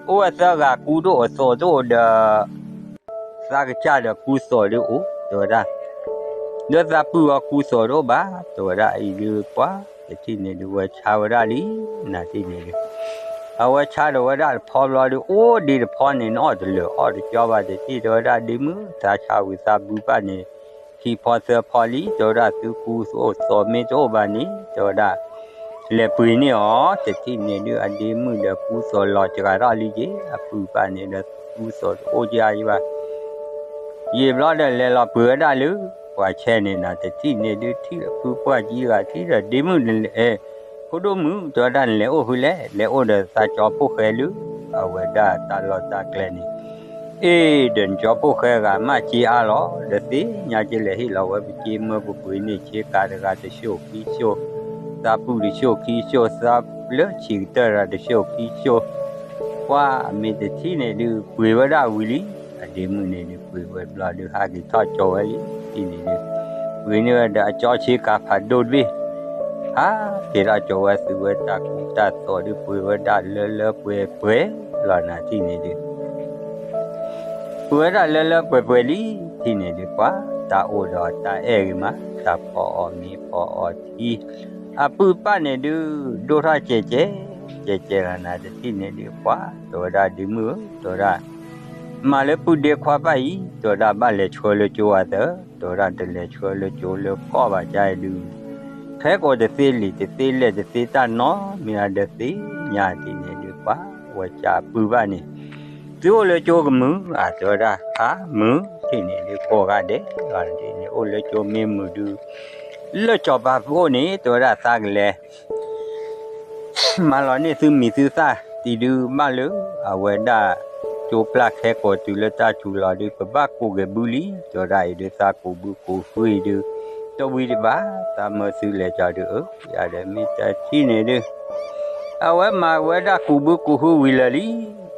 အိၣ်ဝဲသၢဂၤကူဒိၣ်အသိးတအိၣ်ဒီး သးကစၢ်ဒီးကူသိးဒုးအိၣ် တဲဝဲဒၣ် ဒီးသးပုၢ်အီၤကူသိးတအိၣ်ဘၣ် တဲဝဲဒၣ်အံၤဒုးပှၤ တထံၣ်န့ၣ်ဒုးဝဲဆါဝဲဒၣ်လံ နထံၣ်န့ၣ်ဒုး အဝဲဆါဒီးဝဲဒၣ်တဖီဘျီဒုး အိၣ်ဒံးတဖီန့ၣ် နအီၣ်တလၢာ်အီၣ်တကၠီဘၣ်တထံၣ် တဲဝဲဒၣ်ဒ့မုၣ် သးဆါဝံၤသးဘုပၢ်န့ၣ် ခံဖီသၢဖီလံ တဲဝဲဒၣ်သုကူသိးသိးမ့ၢ်တအိၣ်ဘၣ်န့ၣ် တဲဝဲဒၣ် လဲၤပှ့ၤန့ၢ်အီၤ တထံၣ်န့ၣ်ဒုးအဒ့မုၣ်ဒီးကူသိးလီၤစှၤထီၣ်လံက့ၤ အပုၢ်ပၢ်န့ၣ်ဒီးကူသိးတအိၣ်က့ၤအါယံၤဘၣ် ယံာ်ဘျီဒီးလဲၤလီၤပှ့ၤဝဲဒၣ်လၢ ပှၤဆဲန့ၣ်နီၤ တထံၣ်န့ၣ်ဒုးထံၣ်ဖုပှၢ်ကံဂၤထံၣ်ဒီးဒ့မုၣ် ဖိဒိၣ်မုၣ် တဲဝဲဒၣ်နလဲၤအိၣ်ဖဲလဲၣ် လဲၤအိၣ်ဒီးသးကၠီဖိၣ်ဃဲလၢ အဝဲဒၣ်တၢ်လီၢ်တၢ်ကျဲန့ၣ် အ့ၣ် ဒီးနကၠီဖိၣ်ဃဲဂၤမ့ၢ်က့ၤအါလီၤ ဒီးသ့ၣ်ညါက့ၤလဲၤဟ့ၣ်လီၤဝဲပက့ၤမၢပပှ့ၤန့ၢ်ဆ့ကၤတဂၤတဆှိၣ်ခံဆှိၣ် သးပုၢ်တဆှိၣ်ခံဆှိၣ် သးလၢဆံးကတၢၢ်တဂၤတဆှိၣ်ခံဆှိၣ် ပှၤမ့ၢ်တထံၣ်န့ၣ်ဒုး ပှ့ၤဝဲဒၣ်ဝံၤလံ အဒ့မုၣ်န့ၣ်ဒုး ပှ့ၤဝဲဘျီဒုး ဟးက့ၤထီၣ်ကၠီဝဲလံ ထံၣ်န့ၣ်ဒုး ဝံၤန့ၢ်ဝဲဒီးအကၠီဆ့ကၤဖးဒိၣ်တဘ့ၣ်, ဟးက့ၤထီၣ်ကၠီၤဝဲသုးဝဲတၢ်ကူတၢ်သိးဒုး ပှ့ၤဝဲဒၣ်လၢလၢပှဲၤပှဲၤလီၤနၤထံၣ်န့ၣ်ဒုး ပှ့ၤဝဲဒၣ်လၢလၢပှဲၤပှဲၤလံ ထံၣ်န့ၣ်ဒုး ပှၤတၢ်အိၣ်ဒီးတၢ်အဲၣ်ဂ့ၤမး တၢ်ဖီအီၣ်မ့ၤဖီအီၣ်ထံ အပုၢ်ပၢ်န့ၣ်ဒုး ဒိၣ်ထီၣ်ကဲးကဲး ကဲးကဲးလီၤနၤတထံၣ်န့ၣ်ဒုး ပှၤတဲဝဲဒၣ်ဒ့မုၣ်ဧၢ တဲဝဲဒၣ် မၤလၢပုၢ်ဒ့ခွါဘၣ်အံၤ တဲဝဲဒၣ်ဘၣ်လဲၤဆှၢလၢကၠိအသး တဲဝဲဒၣ်တလဲၤဆှၢလၢကၠိလၢကီၢ်ဘၣ်ကါအံၤဒုး ခဲကိးတသ့လံာ်တသ့လဲၣ်တသ့တၢ်နီတမံၤဒီးသ့ၣ်ညါထံၣ်န့ၣ်ဒုး ပှၤဝဲကၠီအပုၢ်ဘၣ်န့ၣ် သုအိၣ်လၢကၠိကမုာ်ဧါ တဲဝဲဒၣ် အါမုာ် ထံၣ်န့ၣ်ဒုး ကိးဂၤဒဲးလီၤနၤထံၣ်န့ၣ် အိၣ်လၢကၠိမ့ၢ်မုာ်ဒုး လၢစီၤပၤဖိန့ၣ် တဲဝဲဒၣ်သးကလဲၤ မၤလီၤန့ၢ်သုမံၤသုသၣ်တံၤဒုး ဘၣ်လၢအဝဲဒၣ်ကၠိပျၢ်ခဲကိးတုၤလၢတၢ်စူၤလီၤဒုး ပဘၣ်ကူးက့ၤဘုလံ တဲဝဲဒၣ်အံၤဒုး သးကူးဘုကူးဟုအံၤဒုး တဝံၤတဘၣ် သးမၢသုလဲၤကၠီဒုး အၢ ယၤဒီးမ့ၢ်တထံၣ်န့ၣ်ဒုး အဝဲမၤဝဲဒၣ်ကူးဘုကူးဟုဝံၤလၢာ်လံ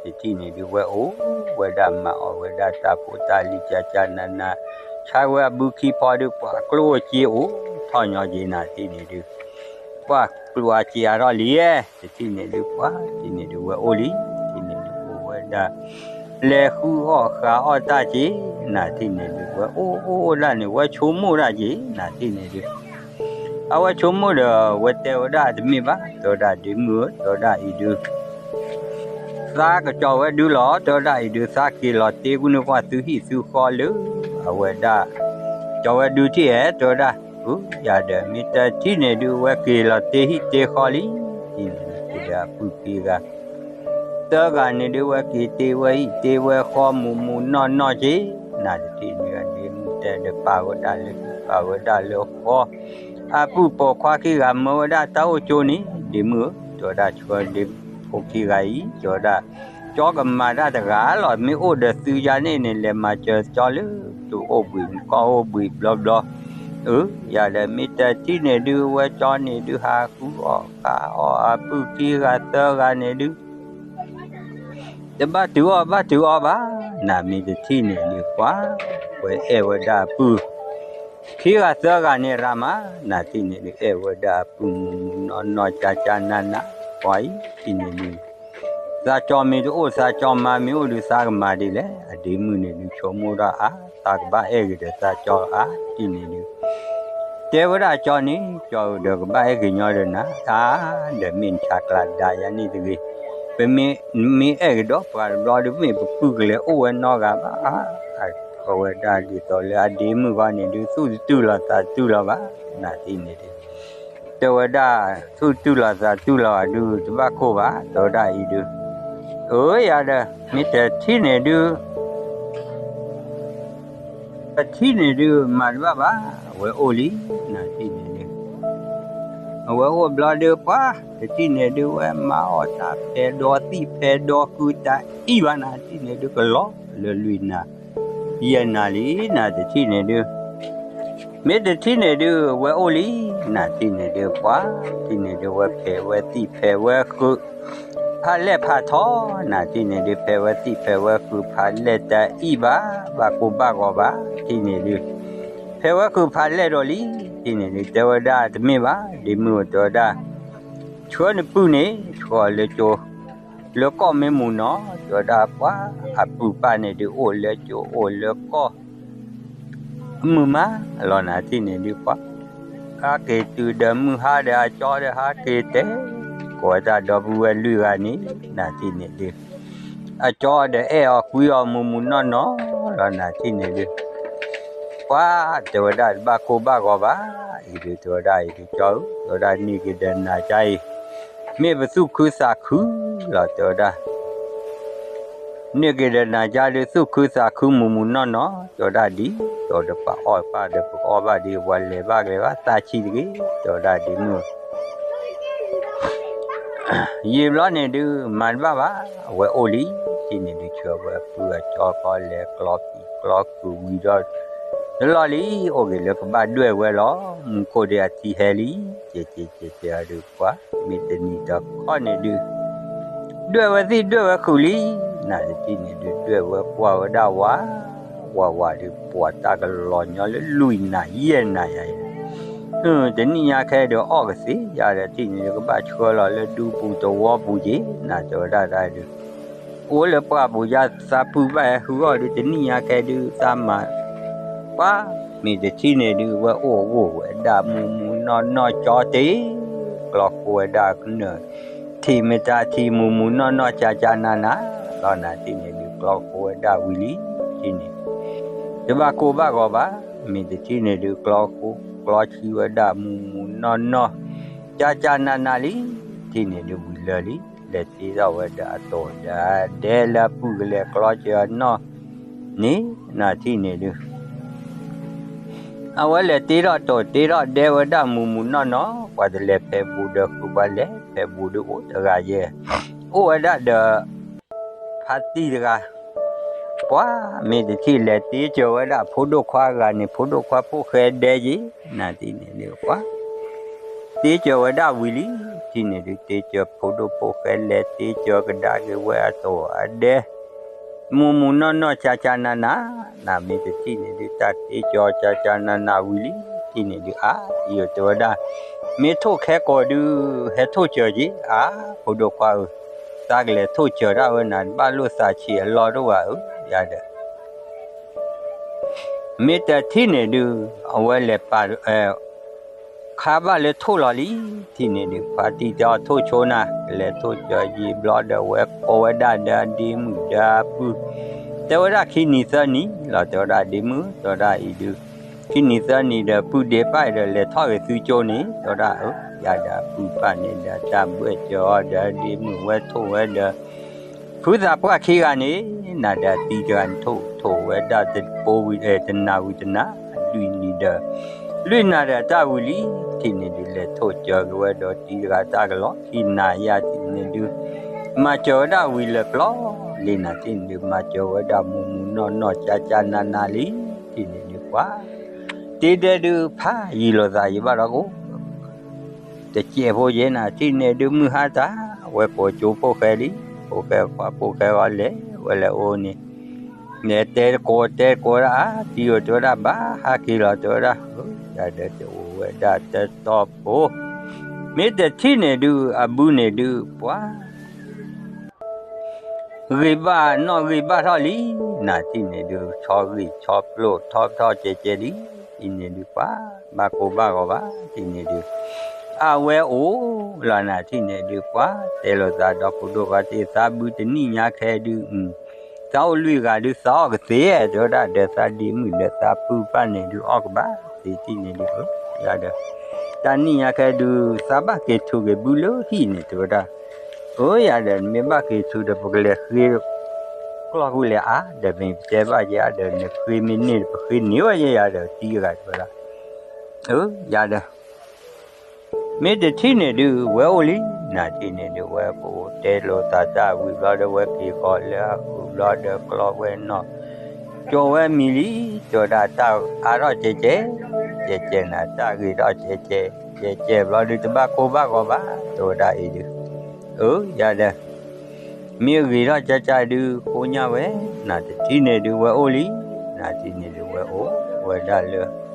တထံၣ်န့ၣ်ဒုး ဝဲအိၣ်ဝဲဒၣ်မၤအီၣ်ဝဲဒၣ်တၢ်ဖိတၢ်လံၤကၠၢ်ကၠၢ်နးနး ဆါဝဲအဘုခံဖီဒုး ပှၤကျိၣ်အိၣ်စ့အိၣ်ထီၣ်ညီက့ၤနၤထံၣ်န့ၣ်ဒုး ပှၤကျိၣ်အစ့အါထီၣ်လံ တထံၣ်န့ၣ်ဒုး ပှၤထံၣ်န့ၣ်ဒုး ဝဲအိၣ်လံ ထံၣ်န့ၣ်ဒုး အိၣ်ဝဲဒၣ် လဲၤဃုအီၣ်ဃုအီၣ်တၢ်က့ၤ နၤထံၣ်န့ၣ်ဒုး ဝဲအိၣ်အိၣ်အိၣ်ဒၣ်န့ၣ် ဝဲဆိကမိၣ်ဒၣ်က့ၤ နၤထံၣ်န့ၣ်ဒုး အဝဲဆိကမိၣ်ဒီး ဝဲတဲဝဲဒၣ်တမ့ၢ်ဘၣ် တဲဝဲဒၣ်ဒ့မုၣ်ဧၢ တဲဝဲဒၣ်အံၤဒုး သးကကၠီၤဝဲဒုလီၤ တဲဝဲဒၣ်အံၤဒုး သးက့ၤလီၤတ့ကူၣ်န့ၢ်ပှၤသုဟံၣ်သုဃီလၢ အဝဲဒၣ် ကၠီၤဝဲဒုထံၣ်ဧဲ တဲဝဲဒၣ် အၢ ယၤဒီးမ့ၢ်တထံၣ်န့ၣ်ဒုး ဝဲက့ၤလီၤတ့ဟံၣ်တ့ဃီလံ ထံၣ်န့ၣ်ဒုး က့ၤဒီးအပုၢ်ခံဂၤ သၢဂၤန့ၣ်ဒုး ဝဲက့ၤတ့ဝဲဟံၣ်တ့ဝဲဃီမုာ်မုာ်နီၢ်နီၢ်က့ၤ နၤတထံၣ်န့ၣ် အဒ့မုၣ်တဲဒီးပာ်ဝဲဒၣ်လၢဟံၣ်ပာ်ဝဲဒၣ်လၢဃီ အပုၢ်ပိာ်ခွါခံဂၤမၢဝဲဒၣ်တၢ်အိၣ်ကၠိန့ၣ် ဒ့မုၣ်ဧၢ တဲဝဲဒၣ်ဆှၢဒ့ဖိခံဂၤအံၤ တဲဝဲဒၣ် ကၠီကမၤတၢ်တဂၤလီၤ မ့ၢ်အိၣ်ဒီးသုယါန့ၣ်န့ၣ် လဲၤမၤစၢၤကၠီလၢ သုအိၣ်ဘှံးကီၢ်အိၣ်ဘှံးဘျီဘျီ အၢ ယၤဒီးမ့ၢ်တထံၣ်န့ၣ်ဒုး ဝဲကၠီန့ၣ်ဒုး ဟးဃုအီၣ်ဃုအီၣ်အပုၢ်ခံဂၤသၢဂၤန့ၣ်ဒုး တဘၣ်တုၤအီၣ်ဘၣ်တုၤအီဘၣ် နၤမ့ၢ်တထံၣ်န့ၣ်ဒုး ပှၤ ဝဲအဲၣ်ဝဲဒၣ်အပုၢ် ခံဂၤသၢဂၤန့ၣ်ရၤမး နၤထံၣ်န့ၣ်ဒုး အဲၣ်ဝဲဒၣ်အပုၢ်မုာ်မုာ်နီၢ်နီၢ်ကၠၢ်ကၠၢ်နးနး ပှၤအံၤထံၣ်န့ၣ်ဒုး သးကၠီမ့ၢ်တအိၣ် သးကၠီမါမ့ၢ်အိၣ်ဒုး သးကမၤဒ်လဲၣ် အဒ့မုၣ်န့ၣ်ဒုး ဆိကမိၣ်ဒၣ်အါ သးကဘၣ်အဲၣ်ဂ့ၤဒီးသးကၠီအါ ထံၣ်န့ၣ်ဒုး တဲဝဲဒၣ်ကၠီန့ၣ် ကၠီဧၢ ဒီးကဘၣ်အဲၣ်ဂ့ၤညီဒီးနၤ အါ ဒီးမ့ၢ်နဆးကျၢ်ဒါယၤန့ၣ်တဂ့ၤ ပမ့ၢ် မ့ၢ်အဲၣ်ကဒီးပှၤတဘျီဒုး မ့ၢ်ပပုၢ်ကလဲၤအိၣ်ဝဲနီတဂၤဘၣ် အဝဲဒၣ်ဒ်သိးလၢအဒ့မုၣ်ဂီၢ်န့ၣ်ဒုး သူၣ်တတုၢ်လီၤသးတတုၢ်လီၤဘၣ် နၤထံၣ်န့ၣ်ဒုး တဲဝဲဒၣ် သူၣ်တတုၢ်လီၤသးတတုၢ်လီၤဘၣ်ဒုး တဘၣ်ကိၢ်ဘၣ် တဲဝဲဒၣ်အံၤဒုး အၢ ယၤဒီး မ့ၢ်တထံၣ်န့ၣ်ဒုး တထံၣ်န့ၣ်ဒုး မၤတဘၣ်ဘၣ် အဝဲအိၣ်လံ နၤထံၣ်န့ၣ်ဒုး အဝဲအိၣ်ဘျီဒုး ပှၤ တထံၣ်န့ၣ်ဒုး ဝဲမၤအီၣ်တၢ်ဖဲးဒီသံၣ်ဖဲးဒီဃုတၢ်အံၣ်ဘၣ် နၤထံၣ်န့ၣ်ဒုး ကလီၤလၢလွံၢ်နၤ ယဲၢ်နၤလံ နၤတထံၣ်န့ၣ်ဒုး မ့ၢ်တထံၣ်န့ၣ်ဒုး ဝဲအိၣ်လံ နၤထံၣ်န့ၣ်ဒုး ပှၤ ထံၣ်န့ၣ်ဒုး ဝဲဖဲးဝဲသံၣ်ဖဲးဝဲဃု ဖးလဲၢ်ဖးထီ နၤထံၣ်န့ၣ်ဒုး ဖဲးဝဲသံၣ်ဖဲးဝဲဃု ဖးလဲၢ်တအံၣ်ဘၣ် ဘၣ်ကိၢ်ဘၣ်ဂီၤဘၣ် ထံၣ်န့ၣ်ဒုး ဖဲးဝဲဃုဖးလဲၢ်ဒီးလံ ထံၣ်န့ၣ်ဒုး တဲဝဲဒၣ်တမ့ၢ်ဘၣ် ဒ့မုၣ်ဧၢ တဲဝဲဒၣ် ဆှၢနပုၢ်န့ၣ် ဆှၢအီၤလၢကၠိ လၢကီၢ်မ့ၢ်မုာ်နီၤ တဲဝဲဒၣ်ပှၤ အပုၢ်ပၢ်န့ၣ်ဒုး အိၣ်လၢကၠိအိၣ်လၢကီၢ် မုာ်မးလီၤနၤထံၣ်န့ၣ်ဒုးပှၤ ဟးက့ၤတုၤဒီးမုၢ်ဟါဒီးအကၠီဒီးဟးက့ၤတဲ ကိးဝဲတၢ်ဒီပုၢ်ဝဲၢ်လွံၢ်ဂၤန့ၣ် နၤထံၣ်န့ၣ်ဒုး အကၠီဒီးအဲၣ်အီၤကွံအီၤမုာ်မုာ်နီၢ်နီၢ်လီၤနၤထံၣ်န့ၣ်ဒုး ပှၤတဲဝဲဒၣ်တဘၣ်ကိၢ်ဘၣ်ဂီၤဘၣ် အံၤဒုးတဲဝဲဒၣ်အံၤဒုးကၠီဧၢ တဲဝဲဒၣ်န့ၢ်က့ၤဒီးနၤကါအံၤ မ့ၢ်ပသူၣ်ခုသးခုလီၤ တဲဝဲဒၣ် န့ၢ်က့ၤဒီးနၤကါဒုး သူၣ်ခုသးခုမုာ်မုာ်နီၢ်နီၢ် တဲဝဲဒၣ်ဒ်သိးဒီးပှၤအီၣ်ပၢ်ဒီး ပကအီၣ်ဘၣ်ဒ် ပှၤလဲၤဘၣ်ကလဲၤဘၣ် သးဆံးတဂ့ၤ တဲဝဲဒၣ်ဒ့မုၣ် ယံာ်ဘျီန့ၣ်ဒုး မၤတဘၣ်ဘၣ် အဝဲအိၣ်လံ ထံၣ်န့ၣ်ဒုးဆှၢဝဲပုၢ်အကၠီဃီလဲၤကျီပံၤကျီကုာ်ဝံၤဒီး တလီၢ်လံ အိၣ်က့ၤလၢကဘၣ်ဒွဲၣ်ဝဲလီၤ မူခိၣ်ဒုးအထံဟဲလံ ကဲးကဲးကဲးကဲးအီၤဒုးပှၤ မ့ၢ်တနံၤတခီန့ၣ်ဒုး ဒွဲၣ်ဝဲသံၣ်ဒွဲၣ်ဝဲဃုာ်လံ နၤတထံၣ်န့ၣ်ဒုး ဒွဲၣ်ဝဲကွၢ်ဝဲဒၣ်ဝးဝး ပှၤဝၤဒုး ပှၤတၢ်ကလီၤညီလၢလွံၢ်နၤယဲၢ်နၤယၤအံၤ, တနံၣ်ညါခဲဒုးအီၣ်ကသ့ယၤဒီး ထံၣ်န့ၣ်ဒုး ကဘၣ်ဆှၢလီၤလၢဒူပူၤသဝီပူၤက့ၤ နၤတဲဝဲဒၣ်ဒုး အိၣ်လၢပှၢ်ပူၤယါ သးပုၢ်ဘၣ်ဟဲဃုအီၣ်ဒုး တနံၣ်ညါခဲဒုး သးမၤ ပှၤ မ့ၢ်တထံၣ်န့ၣ်ဒုး ဝဲအိၣ်ဂီၢ်ဝဲဒၣ်မူးမူးနီၢ်နီၢ်ကၠီတ့ၢ် ကျီဃိဝဲဒၣ်ကနၢၤ ထံၣ်မတၤထံၣ်မူးမူးနီၢ်နီၢ်ကၠးကၠးနးနး လီၤနၤထံၣ်န့ၣ်ဒုး ကျီဃိဝဲဒၣ်ဝံၤလံ ထံၣ်န့ၣ် တဘၣ်ကိၢ်ဘၣ်ဂီၤဘၣ် မ့ၢ်တထံၣ်န့ၣ်ဒုး ကျီဃိကျီဆံဝဲဒၣ်မူးမူးနီၢ်နီၢ် ကၠးကၠးနးနးလံ ထံၣ်န့ၣ်ဒုးဝံၤလၢာ်လံ လဲၤတ့ထီၣ်ဝဲဒၣ်အတိာ်ဒီးဒဲလၢအပုၢ်ကလဲၤကျီစၢၤအနီၢ်န့ၣ် နၤထံၣ်န့ၣ်ဒုး အဝဲလဲၤတ့ထီၣ်တိာ်တ့ထီၣ်ဒဲဝဲဒၣ်မူးမူးနီၢ်နီၢ် ပှၤတလဲၤဖဲဘူးဒီးဃုပှၤလဲၤဖဲဘူးဒုးအိၣ်တဂၤယဲၢ် အိၣ်ဝဲဒၣ်ဒီး ဖါတံၢ်တဂၤ ပှၤမ့ၢ်တထံၣ်လဲၤတ့စၢၤဝဲဒၣ်ဖိဒိၣ်ခွါဂၤန့ၣ် ဖိဒိၣ်ခွါဖိၣ်ဃဲဒဲယ့ၢ် နၤထံၣ်န့ၣ်ဒုးပှၤ တ့စၢၤဝဲဒၣ်ဝံၤလံ ထံၣ်န့ၣ်ဒုး တ့စၢၤဖိဒိၣ်ဖိၣ်ဃဲလဲၤတ့စၢၤကဒါက့ၤဝဲအတိာ်အဒဲ မူးမူးနီၢ်နီၢ်ကၠးကၠးနးနး နၤမ့ၢ်တထံၣ်န့ၣ်ဒုး တၢ်တ့စၢၤကၠးကၠးနးနးဝံၤလံ ထံၣ်န့ၣ်ဒုး အါ ယိၤတဲဝဲဒၣ် မ့ၢ်ထိၣ်ခဲကိာ်ဒုး ဟဲထိၣ်စၢၤက့ၤ အါ ဖိဒိၣ်ခွါဧၢ သးကလဲၤထိၣ်စၢၤဒၣ်ဝဲနၤ ဘၣ်လိၣ်သးဆံးအလီၢ်တအိၣ်ဘၣ်ဧၢ ယၤဒီး မ့ၢ်တထံၣ်န့ၣ်ဒုး အဝဲလဲၤပာ် ခါဘၣ်လၢထိၣ်လီၤလံ ထံၣ်န့ၣ်ဒုး ဖါတံၢ်တဲအီၤထိၣ်ဆိနၤ ကလဲၤထိၣ်စၢၤယံာ်ဘျီဒီး ဝဲကိးဝဲဒၣ်ဒီးအဒ့မုၣ်ဒီးအပုၢ် တဲဝဲဒၣ်ခံနံၤသၢနံၤလီၤ တဲဝဲဒၣ်ဒ့မုၣ် တဲဝဲဒၣ်အံၤဒုး ခံနံၤသၢနံၤဒီး ပုၢ်ဒ့ပၢ်အံၤဒီး လဲၤထီၣ်ဂ့ၤသုကၠိန့ၣ် တဲဝဲဒၣ် ယၤဒီးအပုၢ်ပၢ်န့ၣ်ဒီး တၢ်ဘှဲၣ်စၢၤအီၤဒီးအဒ့မုၣ်ဝဲထိၣ်ဝဲဒီး ဖုသးပှၢ်ခံဂၤန့ၣ် နၤဒီးအတံၤတဂၤန့ၣ် ထိၣ်ထိၣ်ဝဲဒၣ်တပိဝံၤ တနၤဝံၤတနၤ လွံၢ်နံၤဒီး လွံၢ်နၤဒီးတၢ်ဝံၤလံ ထံၣ်န့ၣ်ဒုး လဲၤထိၣ်စၢၤက့ၤဝဲဒီးတံၤတဂၤတၢ်ကလီၤ ခံနၤယါထံၣ်န့ၣ်ဒုး မၤစၢၤဝဲဒၣ်ဝံၤလၢာ်ပျီလံ နၤထံၣ်န့ၣ်ဒုး မၤစၢၤဝဲဒၣ်မူးမူးနီၢ်နီၢ်ကၠးကၠးနးနးလံ ထံၣ်န့ၣ်ဒုးပှၤ တ့ဒဲဒုးဖး ယံာ်လိာ်သးယံာ်ဘၣ်ဒီးကအိၣ် တစဲးဖိယဲၢ်နၤ ထံၣ်န့ၣ်ဒုးမုၢ်ဟါတၢ် ဝဲကိးကၠိဖိၣ်ဃဲလံ ဖိၣ်ဃဲခွါဖိၣ်ဃဲဂီၤလဲၤ ဝဲလဲၤအိၣ်န့ၣ် လဲၤတဲတကိးတဲတကိးဒၣ်အါ တံၤဧၢ တဲဝဲဒၣ်ဘၣ်ဟးက့ၤလီၤ တဲဝဲဒၣ် ယၤဒီးတအိၣ်ဝဲဒၣ်တတီၢ်ဖိ မ့ၢ်တထံၣ်န့ၣ်ဒုး အဘုန့ၣ်ဒုးပှၤ ဂ့ၤဘၣ်နီၢ်ဂ့ၤဘၣ်ထီၣ်လံ နၤထံၣ်န့ၣ်ဒုး ဆီဂံၢ်ဆီပျိၢ်ထီၣ်ထီၣ်ကဲကဲလံ ထံၣ်န့ၣ်ဒုးပှၤ ဘၣ်ကိၢ်ဘၣ်ဂီၤဘၣ် ထံၣ်န့ၣ်ဒုး အဝဲအိၣ်လီၤ နၤထံၣ်န့ၣ်ဒုးပှၤ တဲလိာ်သးဒီးဖိဒိၣ်ခွါတ့ၢ် သးဘုတနံၣ်ညါခဲဒုး သးအိၣ်လွံၢ်ဂၤဒုး သးအီၣ်ကသ့ တဲဝဲဒၣ်ဒီးသးဒ့မုၣ်ဒီးသးပုၢ်ပၢ်န့ၣ်ဒုး အီၣ်ကဘၣ်သ့ ထံၣ်န့ၣ်ဒုး ယၤဒီး တနံၣ်ညါခဲဒုး သးဘၣ်က့ၤထုးက့ၤဘုလၢဟံၣ်န့ၣ် တဲဝဲဒၣ် အၢယၤဒီး နမ့ၢ်ဘၣ်က့ၤထုးဒီး ပကလဲၤဃ့ ကျီၢ်ဃုာ်လဲၤအါ ဒီးမ့ၢ်ပတဲဘၣ်ယဲ ယၤဒီး နဃ့မ့ၢ်န့ၢ်ဒီး ပဃ့န့ၢ်ဝဲယဲ ယၤဒီး တံၤဂၤတဲဝဲဒၣ် အၢ ယၤဒီး မ့ၢ်တထံၣ်န့ၣ်ဒုး ဝဲအိၣ်လံ နၤထံၣ်န့ၣ်ဒုး ဝဲကအိၣ်တဲလိာ်သးတၢ်ဝံၤဘျီဒီး ဝဲက့ၤဃီၤလၢအဃုာ်ဘျီဒီး ကျီၢ်ဝဲနီၢ် ကၠီဝဲမံၤလံ တဲဝဲဒၣ်တၢ်အါထီၣ်ကဲကဲ ကဲကဲနၤ တၢ်ဂ့ၤထီၣ်ကဲကဲ ကဲကဲဘျီဒုး တဘၣ်ကိၢ်ဘၣ်ဂီၤဘၣ် တဲဝဲဒၣ်အံၤဒုး အၢ ယၤဒီး မ့ၢ်ဂ့ၤထီၣ်ကၠးကၠးဒုး ကိညၢ်ဝဲ နၤတထံၣ်န့ၣ်ဒုး ဝဲအိၣ်လံ နၤတထံၣ်န့ၣ်ဒုး ဝဲအိၣ်ဝဲဒၣ်လၢ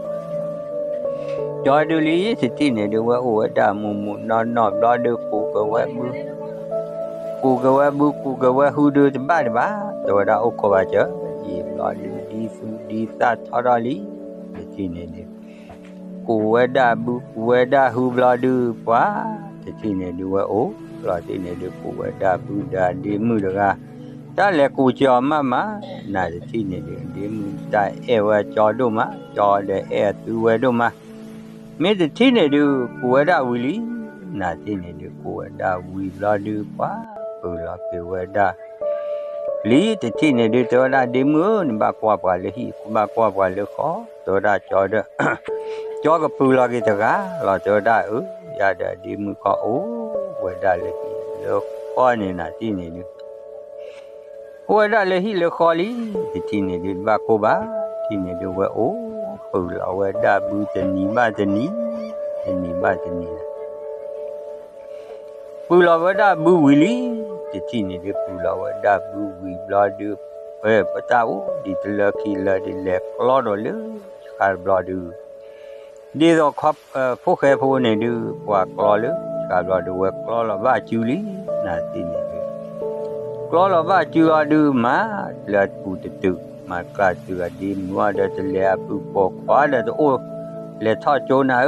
ကၠီဒုးလံ တထံၣ်န့ၣ်ဒုး ဝဲအိၣ်ဝဲဒၣ်မူးမူးနီၢ်နီၢ်ဘျီဒုး ကူးကဝဲဘု ကူးကဝဲဘု ကူးကဝဲဟုဒုး တဘၣ်တဘၣ် တဲဝဲဒၣ်အိၣ်ခိးဘၣ်စၢၤ ယံာ်ဘျီဒုး ဒ်သူၣ်ဒ်သၣ်ထီထီၣ်လံ တထံၣ်န့ၣ်ဒုး ကူးဝဲဒၣ်ဘု ကူးဝဲဒၣ်ဟုဘျီဒုး ပှၤ တထံၣ်န့ၣ်ဒုး ဝဲအိၣ်လီၤ တထံၣ်န့ၣ်ဒုး ကူးဝဲဒၣ်ဘုဒီးအဒ့မုၣ်တဂၤ တၢ်လဲၤကူးစၢၤအီၤမးမး နၤတထံၣ်န့ၣ်ဒုး အဒ့မုၣ်တၢ်အဲၣ်ဝဲကၠီဒိၣ်မး ကၠီဒီးအဲၣ်အသုဝဲဒိၣ်မး မ့ၢ်တထံၣ်န့ၣ်ဒုး ကူးဝဲဒၣ်ဝံၤလံ နၤတထံၣ်န့ၣ်ဒုး ကူးဝဲဒၣ်ဝံၤဘျီဒုး ပှၤ ပုၢ်လီၤက့ၤဝဲဒၣ် လံ တထံၣ်န့ၣ်ဒုး တဲဝဲဒၣ် ဒ့မုၣ်ဧၢ နဘၣ်ကွၢ်ပှၤလၢဟံၣ် ဘၣ်ကွၢ်ပှၤလၢဃီ တဲဝဲဒၣ်ကၠီဒီး ကၠီကပုၢ်လီၤက့ၤတဂၤလီၤ တဲဝဲဒၣ် အၢ ယၤဒီးဒ့မုၣ်ခီ အိၣ်ဝဲဒၣ်လၢဟံၣ်လၢဃီန့ၣ် နၤတထံၣ်န့ၣ်ဒုး အိၣ်ဝဲဒၣ်လၢဟံၣ်လၢဃီလံ တထံၣ်န့ၣ်ဒုး တဘၣ်ကိၢ်ဘၣ် တထံၣ်န့ၣ်ဒုး ဝဲအိၣ်ပုၢ်လီၤဝဲဒၣ်ဘုတနံၤဘၣ်တနံၤ တနံၤဘၣ်တနံၤ ပုၢ်လီၤဝဲဒၣ်ဘုဝံၤလံ တထံၣ်န့ၣ်ဒုး ပုၢ်လီၤဝဲဒၣ်ဘုဝံၤဘျီဒုး ပတၢ်အိၣ်ဒံးတလၢခံလၢဒ်လဲၣ် ကျီဒီးလၢဆှါတဘျီဒုး ဒ်သိး ဖိၣ်ဃဲဖိန့ၣ်ဒုး ပှၤကျီလၢဆှါဘျီဒုး ဝဲကျီလီၤဘၣ်အစုလံ နၤတထံၣ်န့ၣ်ဒုး ကျီလီၤဘၣ်အစုအီၤဒုး မၤလၢအပူၤတတုာ် မၤကျါတတုာ် အဒ့မုၣ်အီၤဒီး တလဲၤအပုၢ်ပိာ်ခွါဒီးတအိၣ်လဲၤထီၣ်ကၠိနၤဧၢ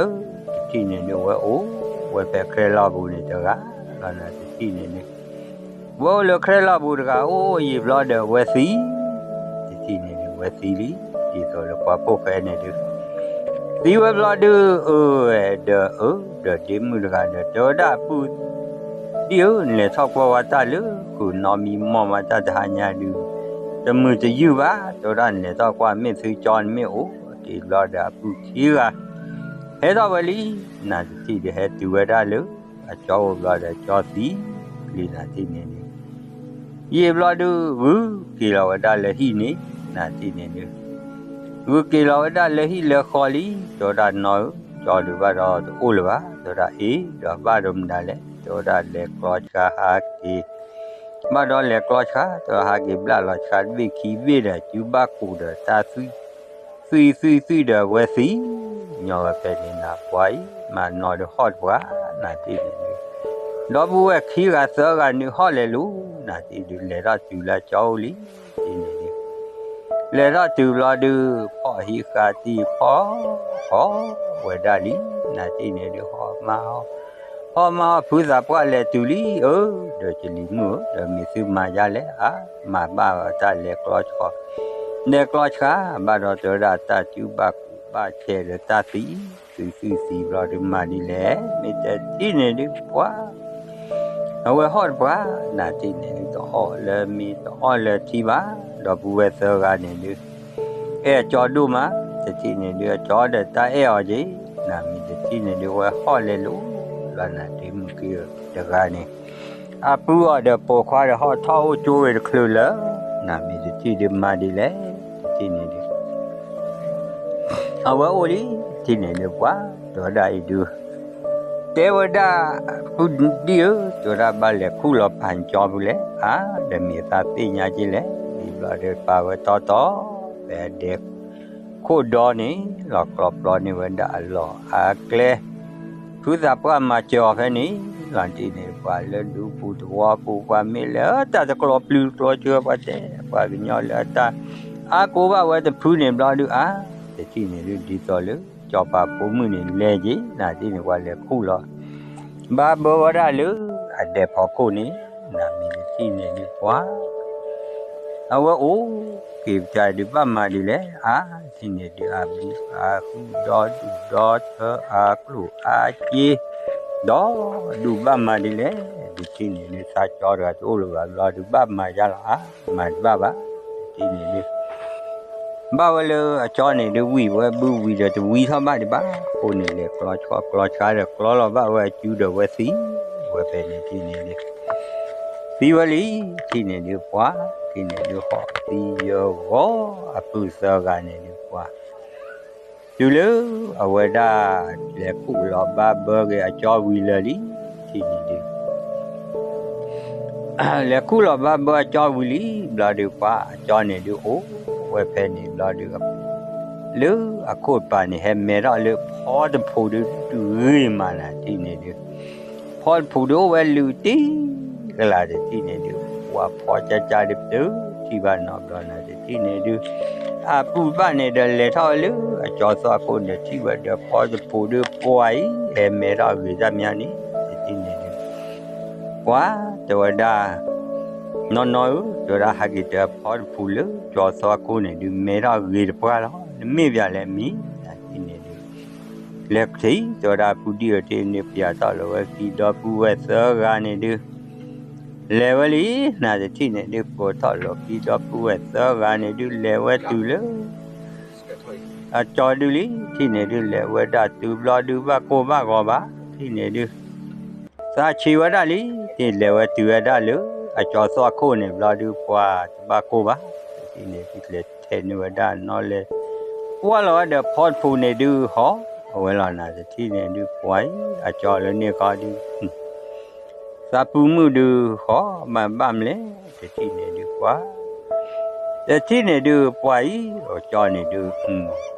တထံၣ်န့ၣ်ဒုး ဝဲအိၣ်ဝဲဖဲခရဲၣ်လီၢ်ပူၤန့ၣ်တဂၤလီၤ နၤတထံၣ်န့ၣ်ဒုး ဝဲအိၣ်လၢခရဲၣ်လီၢ်ပူၤတဂၤ အိၣ်ယံာ်ဘျီဒီး ဝဲသံ တထံၣ်န့ၣ်ဒုး ဝဲသံလံ ဒ်သိးလၢပှၤဖိၣ်ဃဲန့ၣ်ဒုး သံဝဲဘျီဒုး အၢဝဲဒီးအၢ ဒီးဒ့မုၣ်တဂၤဒီး တဲဝဲဒၣ်အပုၢ် ဒ်အၢ နလဲၤထီၣ်ကွၢ်ဝဲတၢ်လၢ ဃုာ်နီၢ်မံမီၢ်မး တၢ်တဟါညါဒုး တမုာ်တယုၢ်ဘၣ် တဲဝဲဒၣ် နလဲၤထီၣ်ကွၢ် မ့ၢ်သုကၠီနမ့ၢ်အိၣ်က့ၤဘျီဒီး အပုၢ်ခံဂၤ ဟဲထီၣ်ဝဲလံ နၤတထံၣ်ဒုး ဟဲတုၤဝဲဒၣ်လၢ အကၠီအိၣ်ဘျီဒီး ကၠီသံလံ နၤတထံၣ်န့ၣ်ဒုး ယံာ်ဘျီဒုး ဂုာ်က့ၤလီၤဝဲဒၣ်လၢဟံၣ်န့ၣ် နၤတထံၣ်န့ၣ်ဒုး ဂုာ်က့ၤလီၤဝဲဒၣ်လၢဟံၣ်လၢဃီလံ တဲဝဲဒၣ်နီၢ်ဧၢ ကၠီဒုးဘၣ်ဒီးတအိၣ်လၢၤဘၣ် တဲဝဲဒၣ်အ့ၣ် ဒီးဘၣ်ဒီးမတၤလဲၣ် တဲဝဲဒၣ်လဲၤကျီဆှါဟးက့ၤ ဘၣ်ဒီးလဲၤကျီဆှါ တဲဝဲဟးက့ၤဘျၣ်လီၤဆှါတဘ့ၣ်ခံဘ့ၣ်ဒီး စုဘၣ်ကူးဒီးတၢ်သွံၣ် သွံၣ်သွံၣ်သွံၣ်ဒီးဝဲသံ ညီဝဲဖဲန့ၣ် နၤပှၤအံၤ မၤနီၢ်ဒုးဟီၣ်တပှၤ နၤတထံၣ်န့ၣ်ဒုး ဒီပုၢ်ဝဲၢ်ခံဂၤသၢဂၤနုာ်ဟီၣ်လဲၤလူၤ နၤတထံၣ်ဒုး လဲၤထီၣ်တုၤလၢကၠီအိၣ်လံ တထံၣ်န့ၣ်ဒုး လဲၤထီၣ်တုၤဘျီဒုး ဖီၣ်ဟံးဃာ်တံၢ်ဖီၣ် ဟီၣ်ဝဲဒၣ်လံ နၤတထံၣ်န့ၣ်ဒုး ဟီၣ်မးဟီၣ် ဟီၣ်မးဟီၣ်ဖုသးပှၢ်လဲၤတုၤလံ အၢ ဒီးကလံၤမုၣ်ဧၢ ဒီးမ့ၢ်သုမၤယါလဲၣ် အါ မၤဘၣ်ဝဲတၢ်လဲၤကျီဆှါ လဲၤကျီဆှါ ဘၣ်ဒီးတဲဝဲဒၣ်တၢ်စုဘၣ်ကူးဘၣ်ဆဲးဒီးတၢ်သံ သွံၣ်သွံၣ်သံဘျီဒုးမၤဒ်လဲၣ် မ့ၢ်တထံၣ်န့ၣ်ဒုးပှၤ အဝဲဟီၣ်တပှၤ နၤတထံၣ်န့ၣ်ဒုး တအီၣ်လၢမ့ၤတအီၣ်လၢထံဘၣ် ဒီပုၢ်ဝဲၢ်သၢဂၤန့ၣ်ဒုး အဲၣ်အကၠီဒိၣ်မး တထံၣ်န့ၣ်ဒုး အကၠီဒီးတၢ်အဲၣ်အီၤက့ၤ နၤမ့ၢ်တထံၣ်န့ၣ်ဒုး ဝဲဟီၣ်လဲၤလူၤ လီၤနၤဒ့မုၣ်ခံဂၤတဂၤန့ၣ် အပုၢ်အီၤဒီးပိာ်ခွါဒီးဟီၣ်ထီၣ်အိၣ်ကၠိဝဲတချုးလၢ နၤမ့ၢ်တထံၣ်ဒုးမၤဒ်လဲၣ် တထံၣ်န့ၣ်ဒုး အဝဲအိၣ်လံ တထံၣ်န့ၣ်ဒုးပှၤ တဲဝဲဒၣ်အံၤဒုး တဲဝဲဒၣ် ပုၢ်ဒံၣ်ဧၢ တဲဝဲဒၣ်ဘၣ်လဲၤခူၣ်လီၤပာ်ကၠီပူၤလဲၣ် အါ ဒီးမ့ၢ်သးသ့ၣ်ညါက့ၤလဲၣ် ဒ်ဘျီဒီးပာ်ဝဲတီတီ ဖဲအဒဲခိၣ်ဒီန့ၣ် လီၤကျီပျီန့ၢ်ဝဲဒၣ်အလီၢ်အကျဲ ဖုသးပှၢ်မၤစၢၤအီၤဖဲန့ၣ် လီၤတံၢ်န့ၣ် ပှၤလၢဒူပူၤသဝီပူၤ ပှၤမ့ၢ်လဲၤတၢ်တကျီပျုၤတကျီစၢၤ ပှၤတဲ ပှၤကညီလၢအတၢ်အါကိးဘၣ်ဝဲတဖုန့ၣ်ဘျီဒုး အါ တထံၣ်န့ၣ်ဒုး ဒ်သိးလၢ ကၠီၤပၤဖိမုၣ်န့ၣ်လဲၤက့ၤ နၤတထံၣ်န့ၣ် ပှၤလဲၤခူၣ်လီၤ ဘၣ်ဘၢဝဲဒၣ်လၢ အဒဲဖီခိၣ်န့ၣ် နၤမ့ၢ်တထံၣ်န့ၣ်ဒုးပှၤ အဝဲအိၣ်က့ၤပတၢ်ဒုးဘၣ်မၤဒ်လဲၣ် အါ တထံၣ်န့ၣ်ဒုး အဘုအဃုဒီဒူၣ်ဒီထၢ အကျိၣ်အစ့ ဒီဒူၣ်ဘၣ်မၤဒ်လဲၣ် တထံၣ်န့ၣ်ဒုး သးကၠီတဂၤတအိၣ်လၢၤဘၣ်ဘျီဒုး ဘၣ်မၤယါလီၤ အါ မၤတဘၣ်ဘၣ် တထံၣ်န့ၣ်ဒုး ဘၣ်ဝဲလၢအကၠီန့ၣ်ဒုး ဝံၤဝဲဘုဝံၤဒီးတဝံထီၣ်ဘၣ်ဒံးဘၣ် အဃိန့ၣ် လဲၤကျီဆှီကျီဆှါဒီး ကျီလီၤဘၣ်ဝဲအစုဒီးဝဲသံ ဝဲဖဲန့ၣ်တထံၣ်န့ၣ်ဒုး သံဝဲလံ တထံၣ်န့ၣ်ဒုးပှၤ တထံၣ်န့ၣ်ဒုးဟီၣ်သံယၢဂီၤ အပုၢ်သၢဂၤန့ၣ်ဒုးပှၤ တုၤလၢအဝဲဒၣ် လဲၤခူၣ်လီၤဘၣ်ဘၢက့ၤအကၠီဝံၤလၢာ်လံ တထံၣ်န့ၣ်ဒုး လဲၤခူၣ်လီၤဘၣ်ဘၢအကၠီဝံၤလံ ဘျီဒုးပှၤအကၠီန့ၣ်ဒုးအိၣ်ဝဲဖဲန့ၣ်ဘျီဒုး လၢအခိၣ်ပၤန့ၣ် ဟဲမဲထီၣ်လၢဖီတဖူးဒုး ဂ့ၤမးနၤတထံၣ်န့ၣ်ဒုး ဖီတဖူးဒုးအိၣ်ဝဲလုာ်တံၢ်ကလၤတထံၣ်န့ၣ်ဒုး ပှၤဖီကၠၢကၠၢဒုးပတုာ်ထံၣ်ဘၣ်နီတဘျီနၤတထံၣ်န့ၣ်ဒုး အပုၢ်ဘၣ်န့ၣ်ဒီးလဲၤထီၣ်ဝဲလၢအကၠီသီအခိၣ်န့ၣ် ထံၣ်ဝဲဒီးဖီတဖူးဒုးပှၤအံၤ ဟဲမဲထီၣ်ဂ့ၤတၢ်မးန့ၣ် တထံၣ်န့ၣ်ဒုး ပှၤတဲဝဲဒၣ် နီၢ်နီၢ်ဧၢ တဲဝဲဒၣ်ဟးက့ၤတၢ်ဖီတဖူးလၢကၠီသီအခိၣ်န့ၣ်ဒုး မဲထီၣ်ဂ့ၤတပှၢ်လီၤ နမ့ၢ်ဘၣ်လဲၣ်မံၤ နၤတထံၣ်န့ၣ်ဒုး လဲၤထံၣ် တဲဝဲဒၣ်ပုၢ်ဒံၣ်ဧၢ တထံၣ်န့ၣ် ပျၢ်ထီၣ်လီၤဝဲခံဒီပုၢ်ဝဲၢ်သၢဂၤန့ၣ်ဒုး လဲၤဝဲလံ နၤတထံၣ်န့ၣ်ဒုး ကိးထီၣ်လီၤခံဒီပုၢ်ဝဲၢ်သၢဂၤန့ၣ်ဒုး လဲၤဝဲတုၤလၢ အကၠီဒုးလံ တထံၣ်န့ၣ်ဒုး လဲၤဝဲဒၣ်တုၤဘျီဒုး ဘၣ်ကိၢ်ဘၣ်ဂီၤဘၣ် တထံၣ်န့ၣ်ဒုး သးဆံးဝဲဒၣ်လံ တထံၣ်လဲၤဝဲတုၤဝဲဒၣ်လၢ အကၠီသီအခိၣ်န့ၣ်ဘျီဒုး ပှၤတဘၣ်ကိၢ်ဘၣ် တထံၣ်န့ၣ်ဒုး လဲၤထဲးန့ၢ်ဝဲဒၣ်နီၢ်လဲၤ ကွၢ်လီၤဝဲဒီးဖီတဖူးန့ၣ်ဒုး ဟီၣ်ဝဲလီၤနၤတထံၣ်န့ၣ်ဒုး ပှၤအံၤ အကၠီလၢန့ၢ်ခီဒုး သးပုၢ်မုၣ်ဒုး ဟီၣ်မးဘၣ်မလဲၣ် တထံၣ်န့ၣ်ဒုး ပှၤ တထံၣ်န့ၣ်ဒုး ပှၤအံၤ အိၣ်ကၠီန့ၣ်ဒုး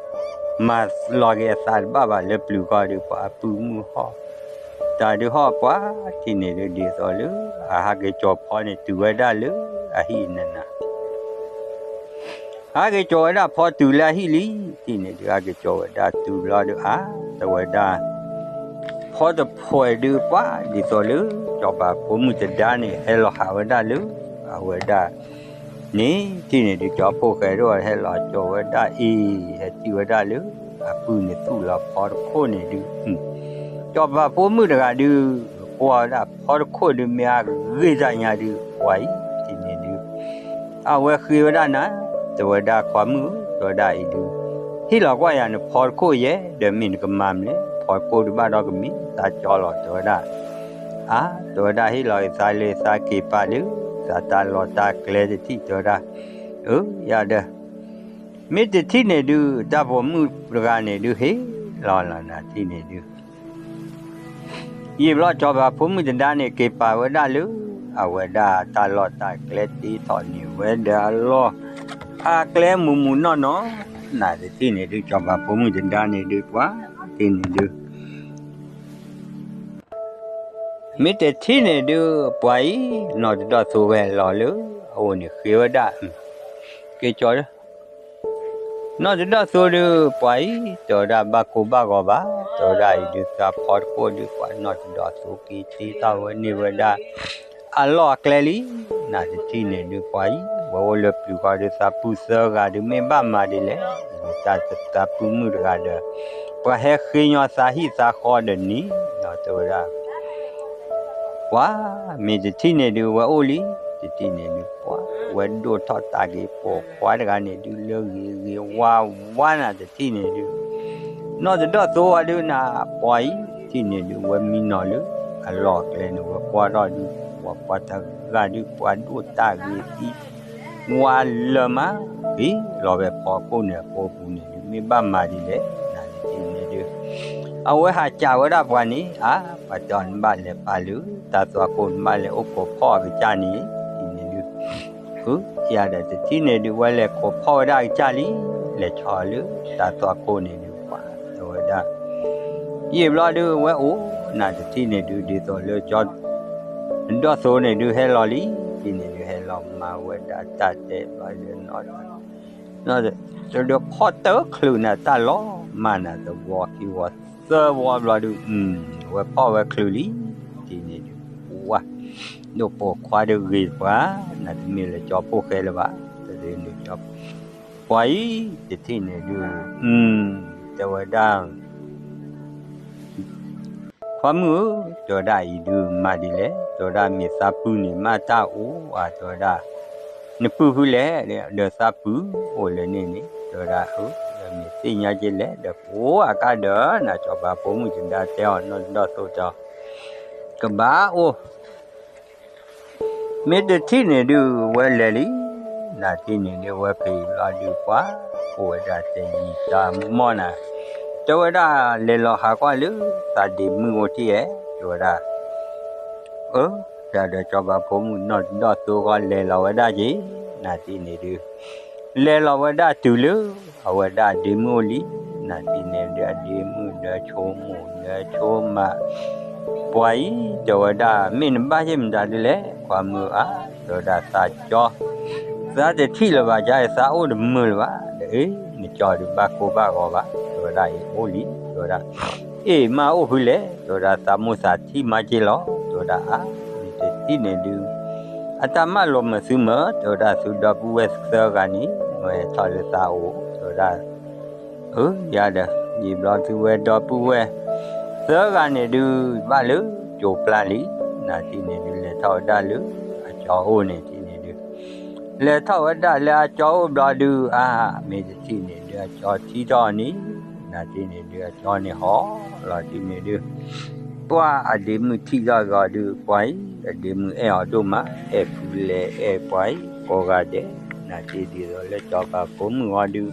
မၤလီၤက့ၤအသးတဘၣ်ဘၣ်လၢပျုၤဃီဒုး ပှၤအပုၢ်မုၣ်ဟီၣ်, တၢ်ဒုးဟီၣ်ပှၤထံၣ်န့ၣ်ဒုး ဒ်သိးလၢ အဟးက့ၤကၠီၤဖီန့ၣ် တုၤဝဲဒၣ်လၢအဟံၣ်နၤနၤ ဟဲက့ၤကၠီၤဝဲဒၣ်ဖီတုၤလၢအဟံၣ်လံ, ထံၣ်န့ၣ်ဒုး ဟဲက့ၤကၠီၤဝဲဒၣ်တုၤဘျီဒုး အါ တဲဝဲဒၣ် ဖီတဖှဲးဒုး ပှၤဒ်သိးလၢ စီၤပၤဖိမုၣ်တဒါန့ၣ် ဟဲလီၤဟးဝဲဒၣ်လၢ အဝဲဒၣ်န့ၣ် ထံၣ်န့ၣ်ဒုး ကၠီဖှိၣ်ဃဲဒိၣ်ဟဲလီၤကၠီၤဝဲဒၣ်အံၤ ဟဲထံၣ်ဝဲဒၣ်လၢ အပုၢ်န့ၣ်သူၣ်လီၤဖီတခိၣ်န့ၣ်ဒုး စီၤပၤဖိမုၣ်တဂၤဒုး ကွၢ်ဝဲဒၣ်ဖီတခိၣ်ဒုး မ့ၢ်အဂ့ၤတၢ်ညါဒုး ပှၤအံၤ ထံၣ်န့ၣ်ဒုး အဝဲဃ့ဝဲဒၣ်နၤ တဲဝဲဒၣ် ခွါမုၣ်ဧၢ တဲဝဲဒၣ်အံၤဒုး ဟ့ၣ်လီၤကွၢ်ယၤနဖီတခိၣ်ယဲ ဒီးမ့ၢ်နကမၤမနုၤလဲၣ် ဖီတခိၣ်ဒုးဘၣ်ဒီးကမံၤ သးကၠီလီၤ တဲဝဲဒၣ် အါ တဲဝဲဒၣ် ဟ့ၣ်လီၤက့ၤသးလၢသးက့ၤပာ်လၢ သးတၢ်လီၢ်တၢ်ကျဲတထံၣ် တဲဝဲဒၣ် အၢ ယၤဒီး မ့ၢ်တထံၣ်န့ၣ်ဒုး တၢ်ပိာ်မုၣ်တဂၤန့ၣ်ဒုး ဟ့ၣ်လီၤလီၤနၤ ထံၣ်န့ၣ်ဒုး ယံာ်ဘျီစီၤပၤဖိမုၣ်တဒါန့ၣ် က့ၤပာ်ဝဲဒၣ်လၢ အဝဲဒၣ်တၢ်လီၢ်တၢ်ကျဲ တ့ထီၣ်န့ၢ်ဝဲဒီးအလီၢ် အကျဲမုၢ်မုၢ်နီၢ်နီၢ် နၤတထံၣ်န့ၣ်ဒုး စီၤပၤဖိမုၣ်တဒါန့ၣ်ဒုး ပှၤထံၣ်န့ၣ်ဒုး မ့ၢ်တထံၣ်န့ၣ်ဒုး ပှၤအံၤ နီၢ်တဒီၣ်သိဝဲလီၤလၢ အအိၣ်န့ၣ်ဃ့ဝဲဒၣ် က့ၤကၠီၤ နီၢ်တဒီၣ်သိဒုး ပှၤအံၤ တဲဝဲဒၣ် ဘၣ်ကိၢ်ဘၣ်ဂီၤဘၣ် တဲဝဲဒၣ်အံၤဒုး သးဖီတခိၣ်ဒုး ပှၤနီၢ်တဒီၣ်သိက့ၤတ့ထီၣ်ဝဲန့ၢ်ဝဲဒၣ် အလီၢ်အကျဲလံ နၤတထံၣ်န့ၣ်ဒုး ပှၤအံၤ ဝဲအိၣ်လၢပျုၤဃီဒုး သးပုၢ်သၢဂၤဒုး မ့ၢ်ဘၣ်မၤဒ်လဲၣ် တၢ်သးပုၢ်မုၣ်တဂၤဒီး ပှၤဟဲဃ့ညီသးဟံၣ်သးဃီဒီးန့ၣ် တဲဝဲဒၣ် ပှၤ မ့ၢ်တထံၣ်န့ၣ်ဒုး ဝဲအိၣ်လံ တထံၣ်န့ၣ်ဒုး ပှၤ ဝဲဒိၣ်ထီၣ်တၢ်ဂ့ၤပိာ်ခွါတဂၤန့ၣ်ဒုး လၢဂ့ၤဂ့ၤဝါဝါနၤတထံၣ်န့ၣ်ဒုး နီၢ်တဒီၣ်သိဝဲဒုးနၤ ပှၤအံၤ တထံၣ်န့ၣ်ဒုး ဝဲမံနီၤလၢ အလီၢ်အကျဲန့ၣ် ဝဲကွၢ်ထီၣ်ဒုး ပှၤပှၤတဂၤဒုး ပှၤဒိၣ်တၢ်ဂ့ၤသံ ဝါလၢမး က့ၤလီၤဝဲဖီခိၣ်န့ၣ် အကိာ်ပူၤန့ၣ်ဒုး မ့ၢ်ဘၣ်မၤဒ်လဲၣ် နၤတထံၣ်န့ၣ်ဒုး အဝဲဟးစံးဝဲဒၣ်ပှၤန့ၣ် အါ ပှၤတဲအီၤ နဘၣ်လဲၤပာ်လၢ တၢ်သွၣ်ခိၣ် နဘၣ်လဲၤအိၣ်ခိးဖီၣ်အကစၢ်န့ၣ် တထံၣ်န့ၣ်ဒုး ယၤဒီးတထံၣ်န့ၣ်ဒုး ဝဲလဲၤခိးဖီၣ်ဝဲဒၣ်အကစၢ်လံ လဲၤဆီလၢ တၢ်သွၣ်ခိၣ်န့ၣ်ဒုး ပှၤတဲဝဲဒၣ် ယံာ်ဘျီဒုး ဝဲအိၣ်နၤတထံၣ်န့ၣ်ဒုး ဒ်သိးလၢ ဒီၣ်သိန့ၣ်ဒုး ဟဲလီၤလံ တထံၣ်န့ၣ်ဒုး ဟဲလီၤမၤဝဲဒၣ်တၢ်တဲဘၣ်လၢ နီၢ်တဒီၣ်သိ ဒီးဖီၣ်တချုးနၤ တၢ်လီၤမၢ်နၤတဝီခံဝီသၢဝီဘျီဒုး ဝဲဖီၣ်ဝဲချုးလံ တထံၣ်န့ၣ်ဒုး ဝါ ဒိၣ်ပိာ်ခွါဒုးဂ့ၤပှၤ နၤတမ့ၢ်လၢကၠီဖှိၣ်ဃဲလၢၤဘၣ် တရ့ဒုးကၠီ ပှၤအံၤ တထံၣ်န့ၣ်ဒုး တဲဝဲဒၣ် ခွါမုၣ်ဧၢ တဲဝဲဒၣ်အံၤဒုး မၤဒ်လဲၣ် တဲဝဲဒၣ် မ့ၢ်သးပုၢ်န့ၣ် မ့ၢ်တၢ်အိၣ်ဧါ တဲဝဲဒၣ် နပုၢ်ဖုလဲၣ် ဒီးသးပုၢ်အိၣ်လၢန့ၣ်န့ၣ် တဲဝဲဒၣ် အၢ ဒီးမ့ၢ်သ့ၣ်ညါက့လဲၣ် ဒီးကအိၣ်အကါဒီး နၤစီၤပၤဖိမုၣ်တဒါတဲအီၤ နီၢ်တဒီၣ်သိတဲအီၤ ကဘၣ်အိၣ် မ့ၢ်တထံၣ်န့ၣ်ဒုး ဝဲလဲၤလံ နၤတထံၣ်န့ၣ်ဒုး ဝဲဖံးဘျီဒုးပှၤ အိၣ်ဝဲဒၣ်တယံာ်တမီၢ်နၤ တဲဝဲဒၣ် လဲၤလီၤဟးကွၢ်လၢ သးဒ့မုၣ်အိၣ်ထံၣ်ဧါ တဲဝဲဒၣ် အၢ တၢ်ဒီးစီၤပၤဖိမုၣ်နီၢ်တဒီၣ်သိဃီလဲၤလီၤဝဲဒၣ်က့ၤ နၤတထံၣ်န့ၣ်ဒုး လဲၤလီၤဝဲဒၣ်တုၤလၢ အဝဲဒၣ်အဒ့မုၣ်အိၣ်လံ နၤတထံၣ်န့ၣ်ဒုး အဒ့မုၣ်ဒီးဆိမိၣ်ဒီးဆိမး ပှၤအံၤ တဲဝဲဒၣ် မ့ၢ်နဘၣ်ဟ့ၣ်မတၤဒ်လဲၣ် ခွါမုၣ်ဧါ တဲဝဲဒၣ် သးကၠီ သးတထံၣ်လၢၤဘၣ် ကါအံၤသးအိၣ်တမုာ်လၢၤဘၣ် ဒီးအ့ နကၠီဒုးဘၣ်ကိၢ်ဘၣ်ဂီၤဘၣ် တဲဝဲဒၣ်အံၤအိၣ်လံ တဲဝဲဒၣ် အ့ၣ် မ့ၢ်အိၣ်ဖုလဲၣ် တဲဝဲဒၣ် သးမိၢ်သးထံၣ်မးက့လီၤ တဲဝဲဒၣ်အါ မ့ၢ်တထံၣ်န့ၣ်ဒုး အတၢ်မၢလီၤမုာ်သုမၢ တဲဝဲဒၣ် သုဒီပုၢ်ဝဲၢ်သၢဂၤန့ၣ် မ့ၢ်ဟဲထီၣ်လၢသးအိၣ် တဲဝဲဒၣ် အၢ ယၤဒီး ယံာ်ဘျီသုဝဲဒီပုၢ်ဝဲၢ် သၢဂၤန့ၣ်ဒုး ဘၣ်လၢကၠိၤပျၢ်လံ နၤတထံၣ်န့ၣ်ဒုး လဲၤထီၣ်ဝဲဒၣ်လၢအကၠီအိၣ်န့ၣ်တထံၣ်န့ၣ်ဒုး လဲၤထီၣ်ဝဲဒၣ်လၢအကၠီအိၣ်ဘျီဒုး အါ မ့ၢ်တထံၣ်န့ၣ်ဒုး အကၠီထံၣ်ထီၣ်န့ၣ် နၤတထံၣ်န့ၣ်ဒုး အကၠီန့ၣ်ဟီၣ်လီၤတထံၣ်န့ၣ်ဒုး ပှၤအဒ့မုၣ်ထံၣ်ထီၣ်ဂီၤဒုး ပှၤအံၤ အဒ့မုၣ်အဲၣ်အီၤဒိၣ်မး အဲၣ်ဖုလဲၣ်အဲၣ်ပှၤအံၤ ကိးဂၤဒဲး နၤတထံၣ်ဒ်သိးလၢစီၤပၤဖိမုၣ်ဂီၤဒုး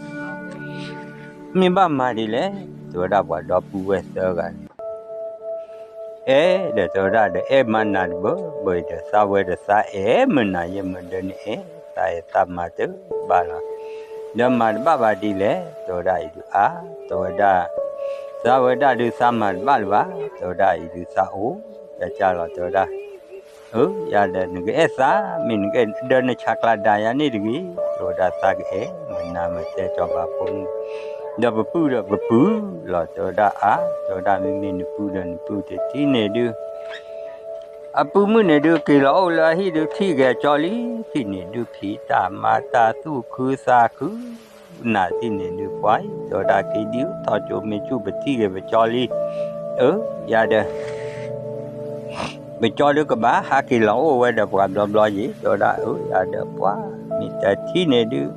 မ့ၢ်ဘၣ်မၤဒ်လဲၣ် တဲဝဲဒၣ်ပှၤဒီပုၢ်ဝဲၢ်သၢဂၤန့ၣ် အဲၣ်ဒီးတဲဝဲဒၣ်ဒီး အဲၣ်မးနၤတဘၢဘၢအံၤဒီး သးဝဲဒီးသးအဲၣ်မုာ်နၤယဲၢ်မုာ်ဒီးန့ၣ်အဲၣ် သးအဲၣ်သးမၤတဘၣ်လီၤ. ဒီးမၤတဘၣ်ဘၣ်ဒ်လဲၣ် တဲဝဲဒၣ်အံၤဒုး အါ တဲဝဲဒၣ်, သးဝဲဒၣ်ဒုးသးမၤတဘၣ်လၢၤဘၣ် တဲဝဲဒၣ်အံၤဒုးသးအိၣ်ကၢ်ကၢ်လီၤ တဲဝဲဒၣ် အၢ ယၤဒီးနကအဲၣ်သး မ့ၢ်နကအဲၣ်ဒီးနဆးကျးဒါယၤန့ၣ်တဂ့ၤ တဲဝဲဒၣ်သးကအဲၣ် မနၤမတဲစီၤပၤဖိမုၣ် ဒီးပပုၢ်ဒီးပပုၢ်လီၤ တဲဝဲဒၣ်အါ တဲဝဲဒၣ်မ့မ့ၢ်နပုၢ်ဒီးနပုၢ်တထံၣ်န့ၣ်ဒုး အပုၢ်မုၣ်န့ၣ်ဒုးက့ၤလီၤအိၣ်လၢအဟံၣ်ဒုးထံၣ်က့ၤအကၠီလံ ထံၣ်န့ၣ်ဒုးဖံးတၢ်မၤတၢ်သူၣ်ခုသးခု နၤထံၣ်န့ၣ်ဒုးပှၤအံၤ တဲဝဲဒၣ်က့ၤဒ်ထီၣ်ကၠိမ့ၢ်ဆူၣ်ပထံၣ်က့ၤပကၠီလံ အၢ ယၤဒီး ပကၠီဒုးကဘၣ်ဟးက့ၤလီၤအိၣ်ဝဲဒီးပှၤဘျီဘျီယံၤ တဲဝဲဒၣ်အၢ ယၤဒီးပှၤ မ့ၢ်တထံၣ်န့ၣ်ဒုး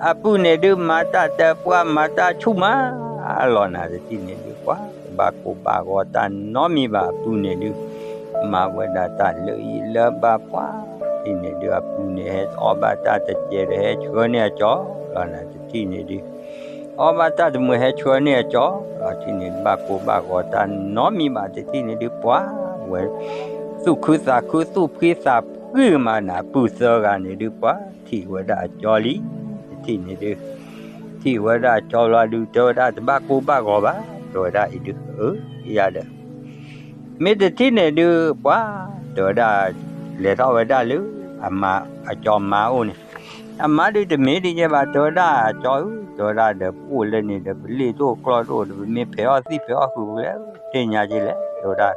အပုၢ်န့ၣ်ဒုးမၤတၢ်တၢ်ပှၢ်မၤတၢ်ဆူၣ်မး လီၤနၤတထံၣ်န့ၣ်ဒုးပှၤ တဘၣ်ကိၢ်ဘၣ်ဂီၤတၢ်နီတမံၤဘၣ်အပုၢ်န့ၣ်ဒုး မၤဝဲဒၣ်တၢ်လၢအံၤလၢဘၣ်ပှၤ ထံၣ်န့ၣ်ဒုးအပုၢ်န့ၣ်ဟဲအီၣ်ဘၣ်တၢ်တစဲးဒီးဟဲဆှၢန့ၢ်အကၠီ လီၤနၤတထံၣ်န့ၣ်ဒုး အီၣ်ဘၣ်တၢ်တမုာ်ဟဲဆှၢန့ၢ်အကၠီ လီၤထံၣ်န့ၣ်ဒုးဘၣ်ကိၢ်ဘၣ်ဂီၤတၢ်နီတမံၤဘၣ်တထံၣ်န့ၣ်ဒုးပှၤ ဝဲ သူၣ်ခုသးခုသူၣ်ဖှံသးဖှံမးနၤ ပုၢ်သၢဂၤန့ၣ်ဒုးပှၤ ထံၣ်ဝဲဒၣ်အကၠီလံ တထံၣ်န့ၣ်ဒုး ထံၣ်ဝဲဒၣ်အကၠီလီၤဒုး တဲဝဲဒၣ်တဘၣ်ကိၢ်ဘၣ်ဂီၤဘၣ် တဲဝဲဒၣ်အံၤဒုး အၢ ယၤဒီး မ့ၢ်တထံၣ်န့ၣ်ဒုးပှၤ တဲဝဲဒၣ် လဲၤထီၣ်ဝဲဒၣ်လၢ အမါ အကၠီမါအိၣ်န့ၣ် အမါဒုးတမ့ၢ်ဒ်ယဲဘၣ် တဲဝဲဒၣ်အကၠီဧၢ တဲဝဲဒၣ်ဒီးပအိၣ်လၢန့ၣ်ဒီး ပလ့ၣ်တအိၣ်ကျီတအိၣ်ဒီး ပမ့ၢ်ဖဲးအီၣ်သံၣ်ဖဲးအီၣ်ဃုာ်ပလဲၣ် သ့ၣ်ညါက့လဲၣ် တဲဝဲဒၣ်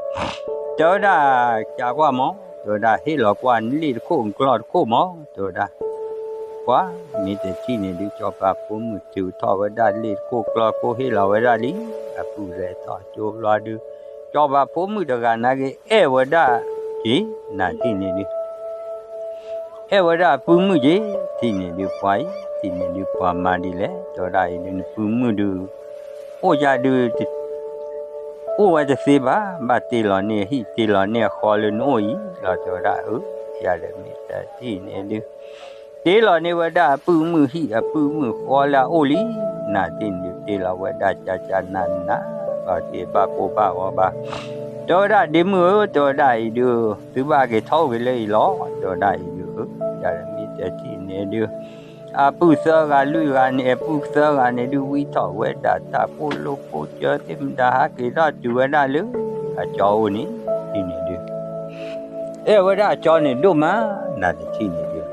တဲဝဲဒၣ် ကးကွၢ်မး တဲဝဲဒၣ် ဟ့ၣ်လီၤကွၢ်နလ့ၣ်တခိၣ်နကျီတခိၣ်မး တဲဝဲဒၣ် ပှၤ မ့ၢ်တထံၣ်န့ၣ်ဒုး စီၤပၤဖိမုၣ်ထုးထီၣ်ဝဲဒၣ်လ့ၣ်တခိၣ်ကျီတခိၣ်ဟ့ၣ်လီၤဝဲဒၣ်လံ အပုၢ်လဲၤထီၣ်ကၠိဘျီဒုး စီၤပၤဖိမုၣ်တဂၤနာ်က့ အဲၣ်ဝဲဒၣ်က့ၤ နၤထံၣ်န့ၣ်ဒုး အဲၣ်ဝဲဒၣ်အပုၢ်မုၣ်က့ၤ ထံၣ်န့ၣ်ဒုးပှၤအံၤ ထံၣ်န့ၣ်ဒုးပှၤမၤဒ်လဲၣ် တဲဝဲဒၣ်အံၤဒုး နပုၢ်မုၣ်ဒုး အိၣ်ယၤဒုး အိၣ်ဝဲတသ့ဘၣ် ဘၣ်တ့လီၤန့ၢ်အဟံၣ်တ့လီၤန့ၢ်အဃီလၢနအိၣ်အံၤလီၤ တဲဝဲဒၣ်အၢ ယၤဒီးမ့ၢ်တထံၣ်န့ၣ်ဒုး တ့လီၤန့ၢ်ဝဲဒၣ်အပုၢ်မုၣ်ဟံၣ်အပုၢ်မုၣ်ဃီလၢအအိၣ်လံ နၤထံၣ်န့ၣ်ဒုးတ့လီၤဝဲဒၣ်ကၠၢ်ကၠၢ်နးနး လီၤတ့ဘၣ်ကိၢ်ဘၣ်ဂီၤဘၣ် တဲဝဲဒၣ်ဒ့မုၣ်ဧၢ တဲဝဲဒၣ်အံၤဒုး သုဘၣ်က့ၤထီၣ်အိၣ်က့ၤလၢအံၤလီၤ တဲဝဲဒၣ်အံၤဒုး ယၤဒီးမ့ၢ်တထံၣ်န့ၣ်ဒုး အပုၢ်သၢဂၤလွံၢ်ဂၤန့ၣ် အပုၢ်သၢဂၤန့ၣ်ဒုး ဝံထီၣ်ဝဲဒၣ်တၢ်ဖိလိဖိကၠၢသ့ၣ်မတၤ ဟးက့ၤထီၣ်တုၤဝဲဒၣ်လၢ အကၠီအိၣ်န့ၣ် ထံၣ်န့ၣ်ဒုး အဲၣ်ဝဲဒၣ်အကၠီန့ၣ်ဒိၣ်မး နၤတထံၣ်န့ၣ်ဒုး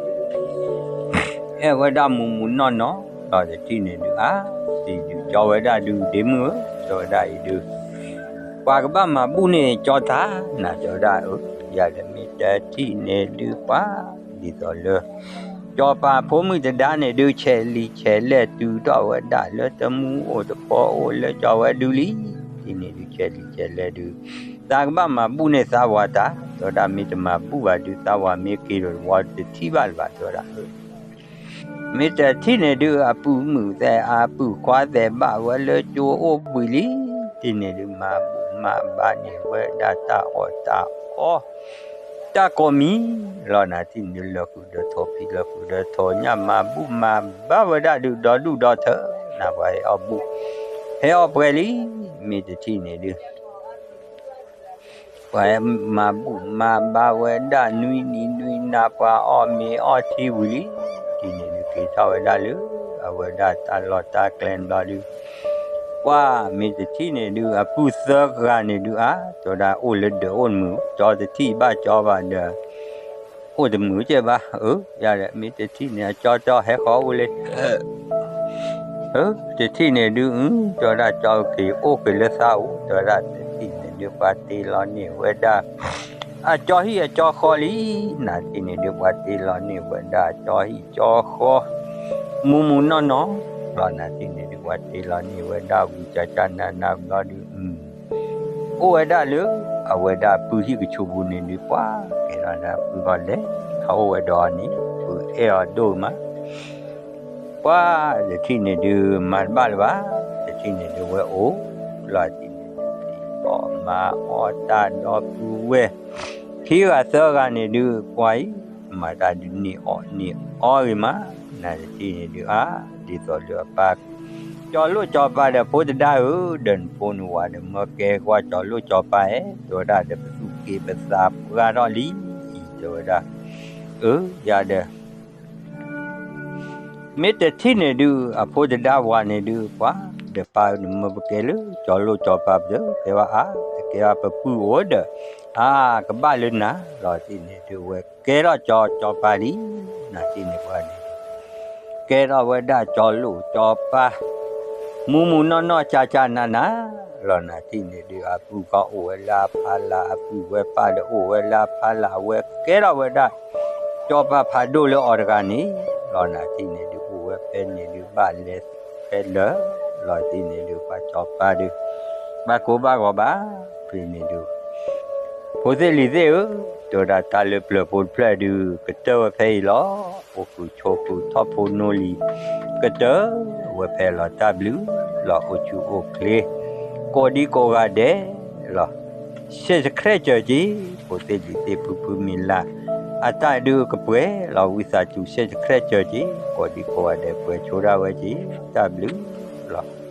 အဲၣ်ဝဲဒၣ်မုၢ်မုၢ်နီၢ်နီၢ် လီၤတထံၣ်န့ၣ်ဒုး အါ တံၤဒုးကၠီဝဲဒၣ်ဒုး ဒ့မုၣ်ဧၢ တဲဝဲဒၣ်အံၤဒုး ပှၤကဘၣ်မၤဘူၣ်န့ၢ်ကၠီတၢ် နၤတဲဝဲဒၣ်အၢ ယၤဒီးမ့ၢ်တထံၣ်န့ၣ်ဒုးပှၤ ဒ်သိးလၢ စီၤပၤဖိမုၣ်တဒါန့ၣ်ဒုး ဆဲးလံာ်ဆဲးလဲၢ်တုၤထီၣ်ဝဲဒၣ်လၢတမူအိၣ်တပီအိၣ်လၢကၠီဝဲဒုးလံ ဒ်န့ၣ်ဒုးဆဲးလံာ်ဆဲးလဲၢ်ဒုး သးကဘၣ်မၤဘူၣ်န့ၢ်သးဝၤတၢ် တဲဝဲဒၣ်မ့ၢ်တမၤဘူၣ်ဘၣ်ဒုး သးဝၤမ့ၢ်က့ၤဒီးဝၤတထံၣ်ဘၣ်လၢၤဘၣ် တဲဝဲဒၣ် မ့ၢ်တထံၣ်န့ၣ်ဒုး အပုၢ်မုၣ်သဲးအပုၢ်ခွါသဲးဘၣ်ဝဲလၢကၠိအိၣ်ဘှံးလံ ဒ်န့ၣ်ဒုး မၤဘူၣ်မၤဘါန့ၢ်ဝဲဒၣ်တၢ်အီၣ်တၢ်အီ တၢ်ကိးမံၤ လီၤနၤထံၣ်န့ၣ်ဒုး လၢဃုာ်ဒီးထိၣ်ဖံးလၢဃုာ်ဒီးထိၣ်ညၣ် မၤဘူၣ်မၤဘါဝဲဒၣ်ဒုး ဒီဒူၣ်ဒီထၢ နၤပှၤဟဲအီၣ်ဘူၣ် ဟဲအီၣ်ပှဲၤလံ မ့ၢ်တထံၣ်န့ၣ်ဒုး ပှၤဟဲမၤဘူၣ်မၤဘါဝဲဒၣ်နွံနံၤနွံနၤ ပှၤအီၣ်မ့ၤအီထံဝံၤလံ ဒ်န့ၣ်ဒုး က့ၤထီၣ်ဝဲဒၣ်လၢ အဝဲဒၣ်တၢ်လီၢ်တၢ်ကျဲန့ၣ်ဘျီဒုး ပှၤမ့ၢ်တထံၣ်န့ၣ်ဒုး အပုၢ်သၢဂၤန့ၣ်ဒုး အါ တဲဝဲဒၣ်အိၣ်လၢဒၢးအိၣ်တမုာ် ကၠီတထံၣ်ဘၣ်ကၠီဘၣ်ဒီး အိၣ်တမုာ်ကဲဘၣ် အၢ ယၤဒီးမ့ၢ်တထံၣ်န့ၣ် အကၠီကၠီဟဲဃီၤအိၣ်လၢ အၢ တထံၣ်န့ၣ်ဒုး အၢ တဲဝဲဒၣ်ကၠီက့ၤအိၣ်က့ၤလၢသးအိၣ် တဲဝဲဒၣ်တထံၣ်န့ၣ်ဒုး ပှၤတ့လီၤန့ၢ်ဝဲဒၣ် အကၠီဟံၣ်အကၠီဃီလံ နၤထံၣ်န့ၣ်ဒုး ပှၤတ့လီၤန့ၢ်ဝဲဒၣ်အကၠီဟံၣ်ကၠီဃီ မုၢ်မုၢ်နီၢ်နီၢ် လီၤနၤထံၣ်န့ၣ်ဒုး ပှၤတ့လီၤန့ၢ်ဝဲဒၣ်ဝံၤ ကၠၢ်ကၠၢ်နးနးဘျီဒုး အိၣ်ဝဲဒၣ်လၢ အဝဲဒၣ်အပုၢ်ဟံၣ်ကဆူးပူၤန့ၣ်ဒုး ပှၤကဲထီၣ်ဒၣ်ပုၢ်ဃီလဲၣ် အအိၣ်ဝဲဒီးအီၤန့ၣ် ပုၢ်အဲၣ်အီၤဒိၣ်မး ပှၤတထံၣ်န့ၣ်ဒုး မၤတဘၣ်လၢၤဘၣ် တထံၣ်န့ၣ်ဒုး ဝဲအိၣ်လီၤတံၢ်န့ၣ်ဒုး ဖံးအီၣ်မၤအီၣ်တၢ်ဒီပုၢ်ဝဲၢ် ခံဂၤသၢဂၤန့ၣ်ဒုး ပှၤအံၤ မၤတၢ်ဒုးန့ၢ်အီၣ်န့ၢ်အီဂ့ၤမး နၤတထံၣ်န့ၣ်ဒုး အါ ဒ်သိးလၢအပၢ် ကၠီၤလိၣ်ကၠီၤပၤဒီးဖိတဒါဧၢ ဒီးနဖိနဝၤဒီးမၢကဲကွၢ်ကၠီၤလိၣ်ကၠီၤပၤဧၢ တဲဝဲဒၣ်ဒီးပသူၣ်က့ပသးပှၢ်ထီၣ်လံ တဲဝဲဒၣ် အၢ ယၤဒီး မ့ၢ်တထံၣ်န့ၣ်ဒုး အဖိတဒါဝၤန့ၣ်ဒုး ပှၤဒီးပၢ်ဧၢ နမၢပကဲလၢကၠီလိၣ်ကၠီပၤပတကဲဘၣ်ဧါ, တကဲဘၣ် ပပုၢ်အိၣ်ဒီး အါ ကဘၣ်လၢနၤ လီၤတံၢ်န့ၣ်ဒုး ဝဲကဲထီၣ်ကၠီကၠီပၤလံ, နၤတံၢ်န့ၣ်ပှၤန့ၣ် ကဲထီၣ်ဝဲဒၣ်ကၠီလိၣ်ကၠီပၤ မူးမူးနီၢ်နီၢ်ကၠါကၠါနးနး လီၤနၤတံၢ်န့ၣ်ဒုး အပုၢ်ကီၢ်အိၣ်ဝဲလၢအဖီလာ် အပုၢ်ဝဲၢ်ပၢ်ဒီးအိၣ်ဝဲလၢအဖီလာ် အဝဲကဲထီၣ်ဝဲဒၣ် ကၠီပၤဖးဒိၣ်လၢအီၤတဂၤန့ၣ် လီၤနၤတံၢ်န့ၣ်ဒုး အိၣ်ဝဲဖဲန့ၣ်ဒုး ဘၣ်လဲၤဖဲလၢာ် လီၤတံၢ်န့ၣ်ဒုး ပှၤကၠီပၤဒုး ဘၣ်ကိၢ်ဘၣ်ဂီၤဘၣ် ဖဲန့ၣ်ဒုး ဖိသ့ၣ်လံၤသ့ၣ်ဧၢ, တဲဝဲဒၣ်တၢ်လၢပျၢၤဖိတဖျၢၣ်ဒုး ကတၢၢ်ဝဲဖဲအံၤလီၤ. အိၣ်ဃုာ်ဆိးဃုာ်ထီၣ်ဖိနီၢ်လံၤ ကတၢၢ်ဝဲဖဲလီၤ တၢ်ဘျုးလီၤ အိၣ်ဆူၣ်အိၣ်ချ့ ကိးဒံကိးဂၤဒဲးလီၤ. ဆဲးစခရဲၣ်စၢၤက့ၤ ဖိသ့ၣ်လံၤသ့ၣ်ဖုဖုမံၤလၢ် အတၢ်ဒုးကပှဲၤလီၤ ဝံသးစူၤ ဆဲးစခရဲၣ်စၢၤက့ၤ ကိးဒံကိးဂၤဒဲး ပှဲၤဆိဒၣ်ဝဲက့ၤ တၢ်ဘျုးလီၤ.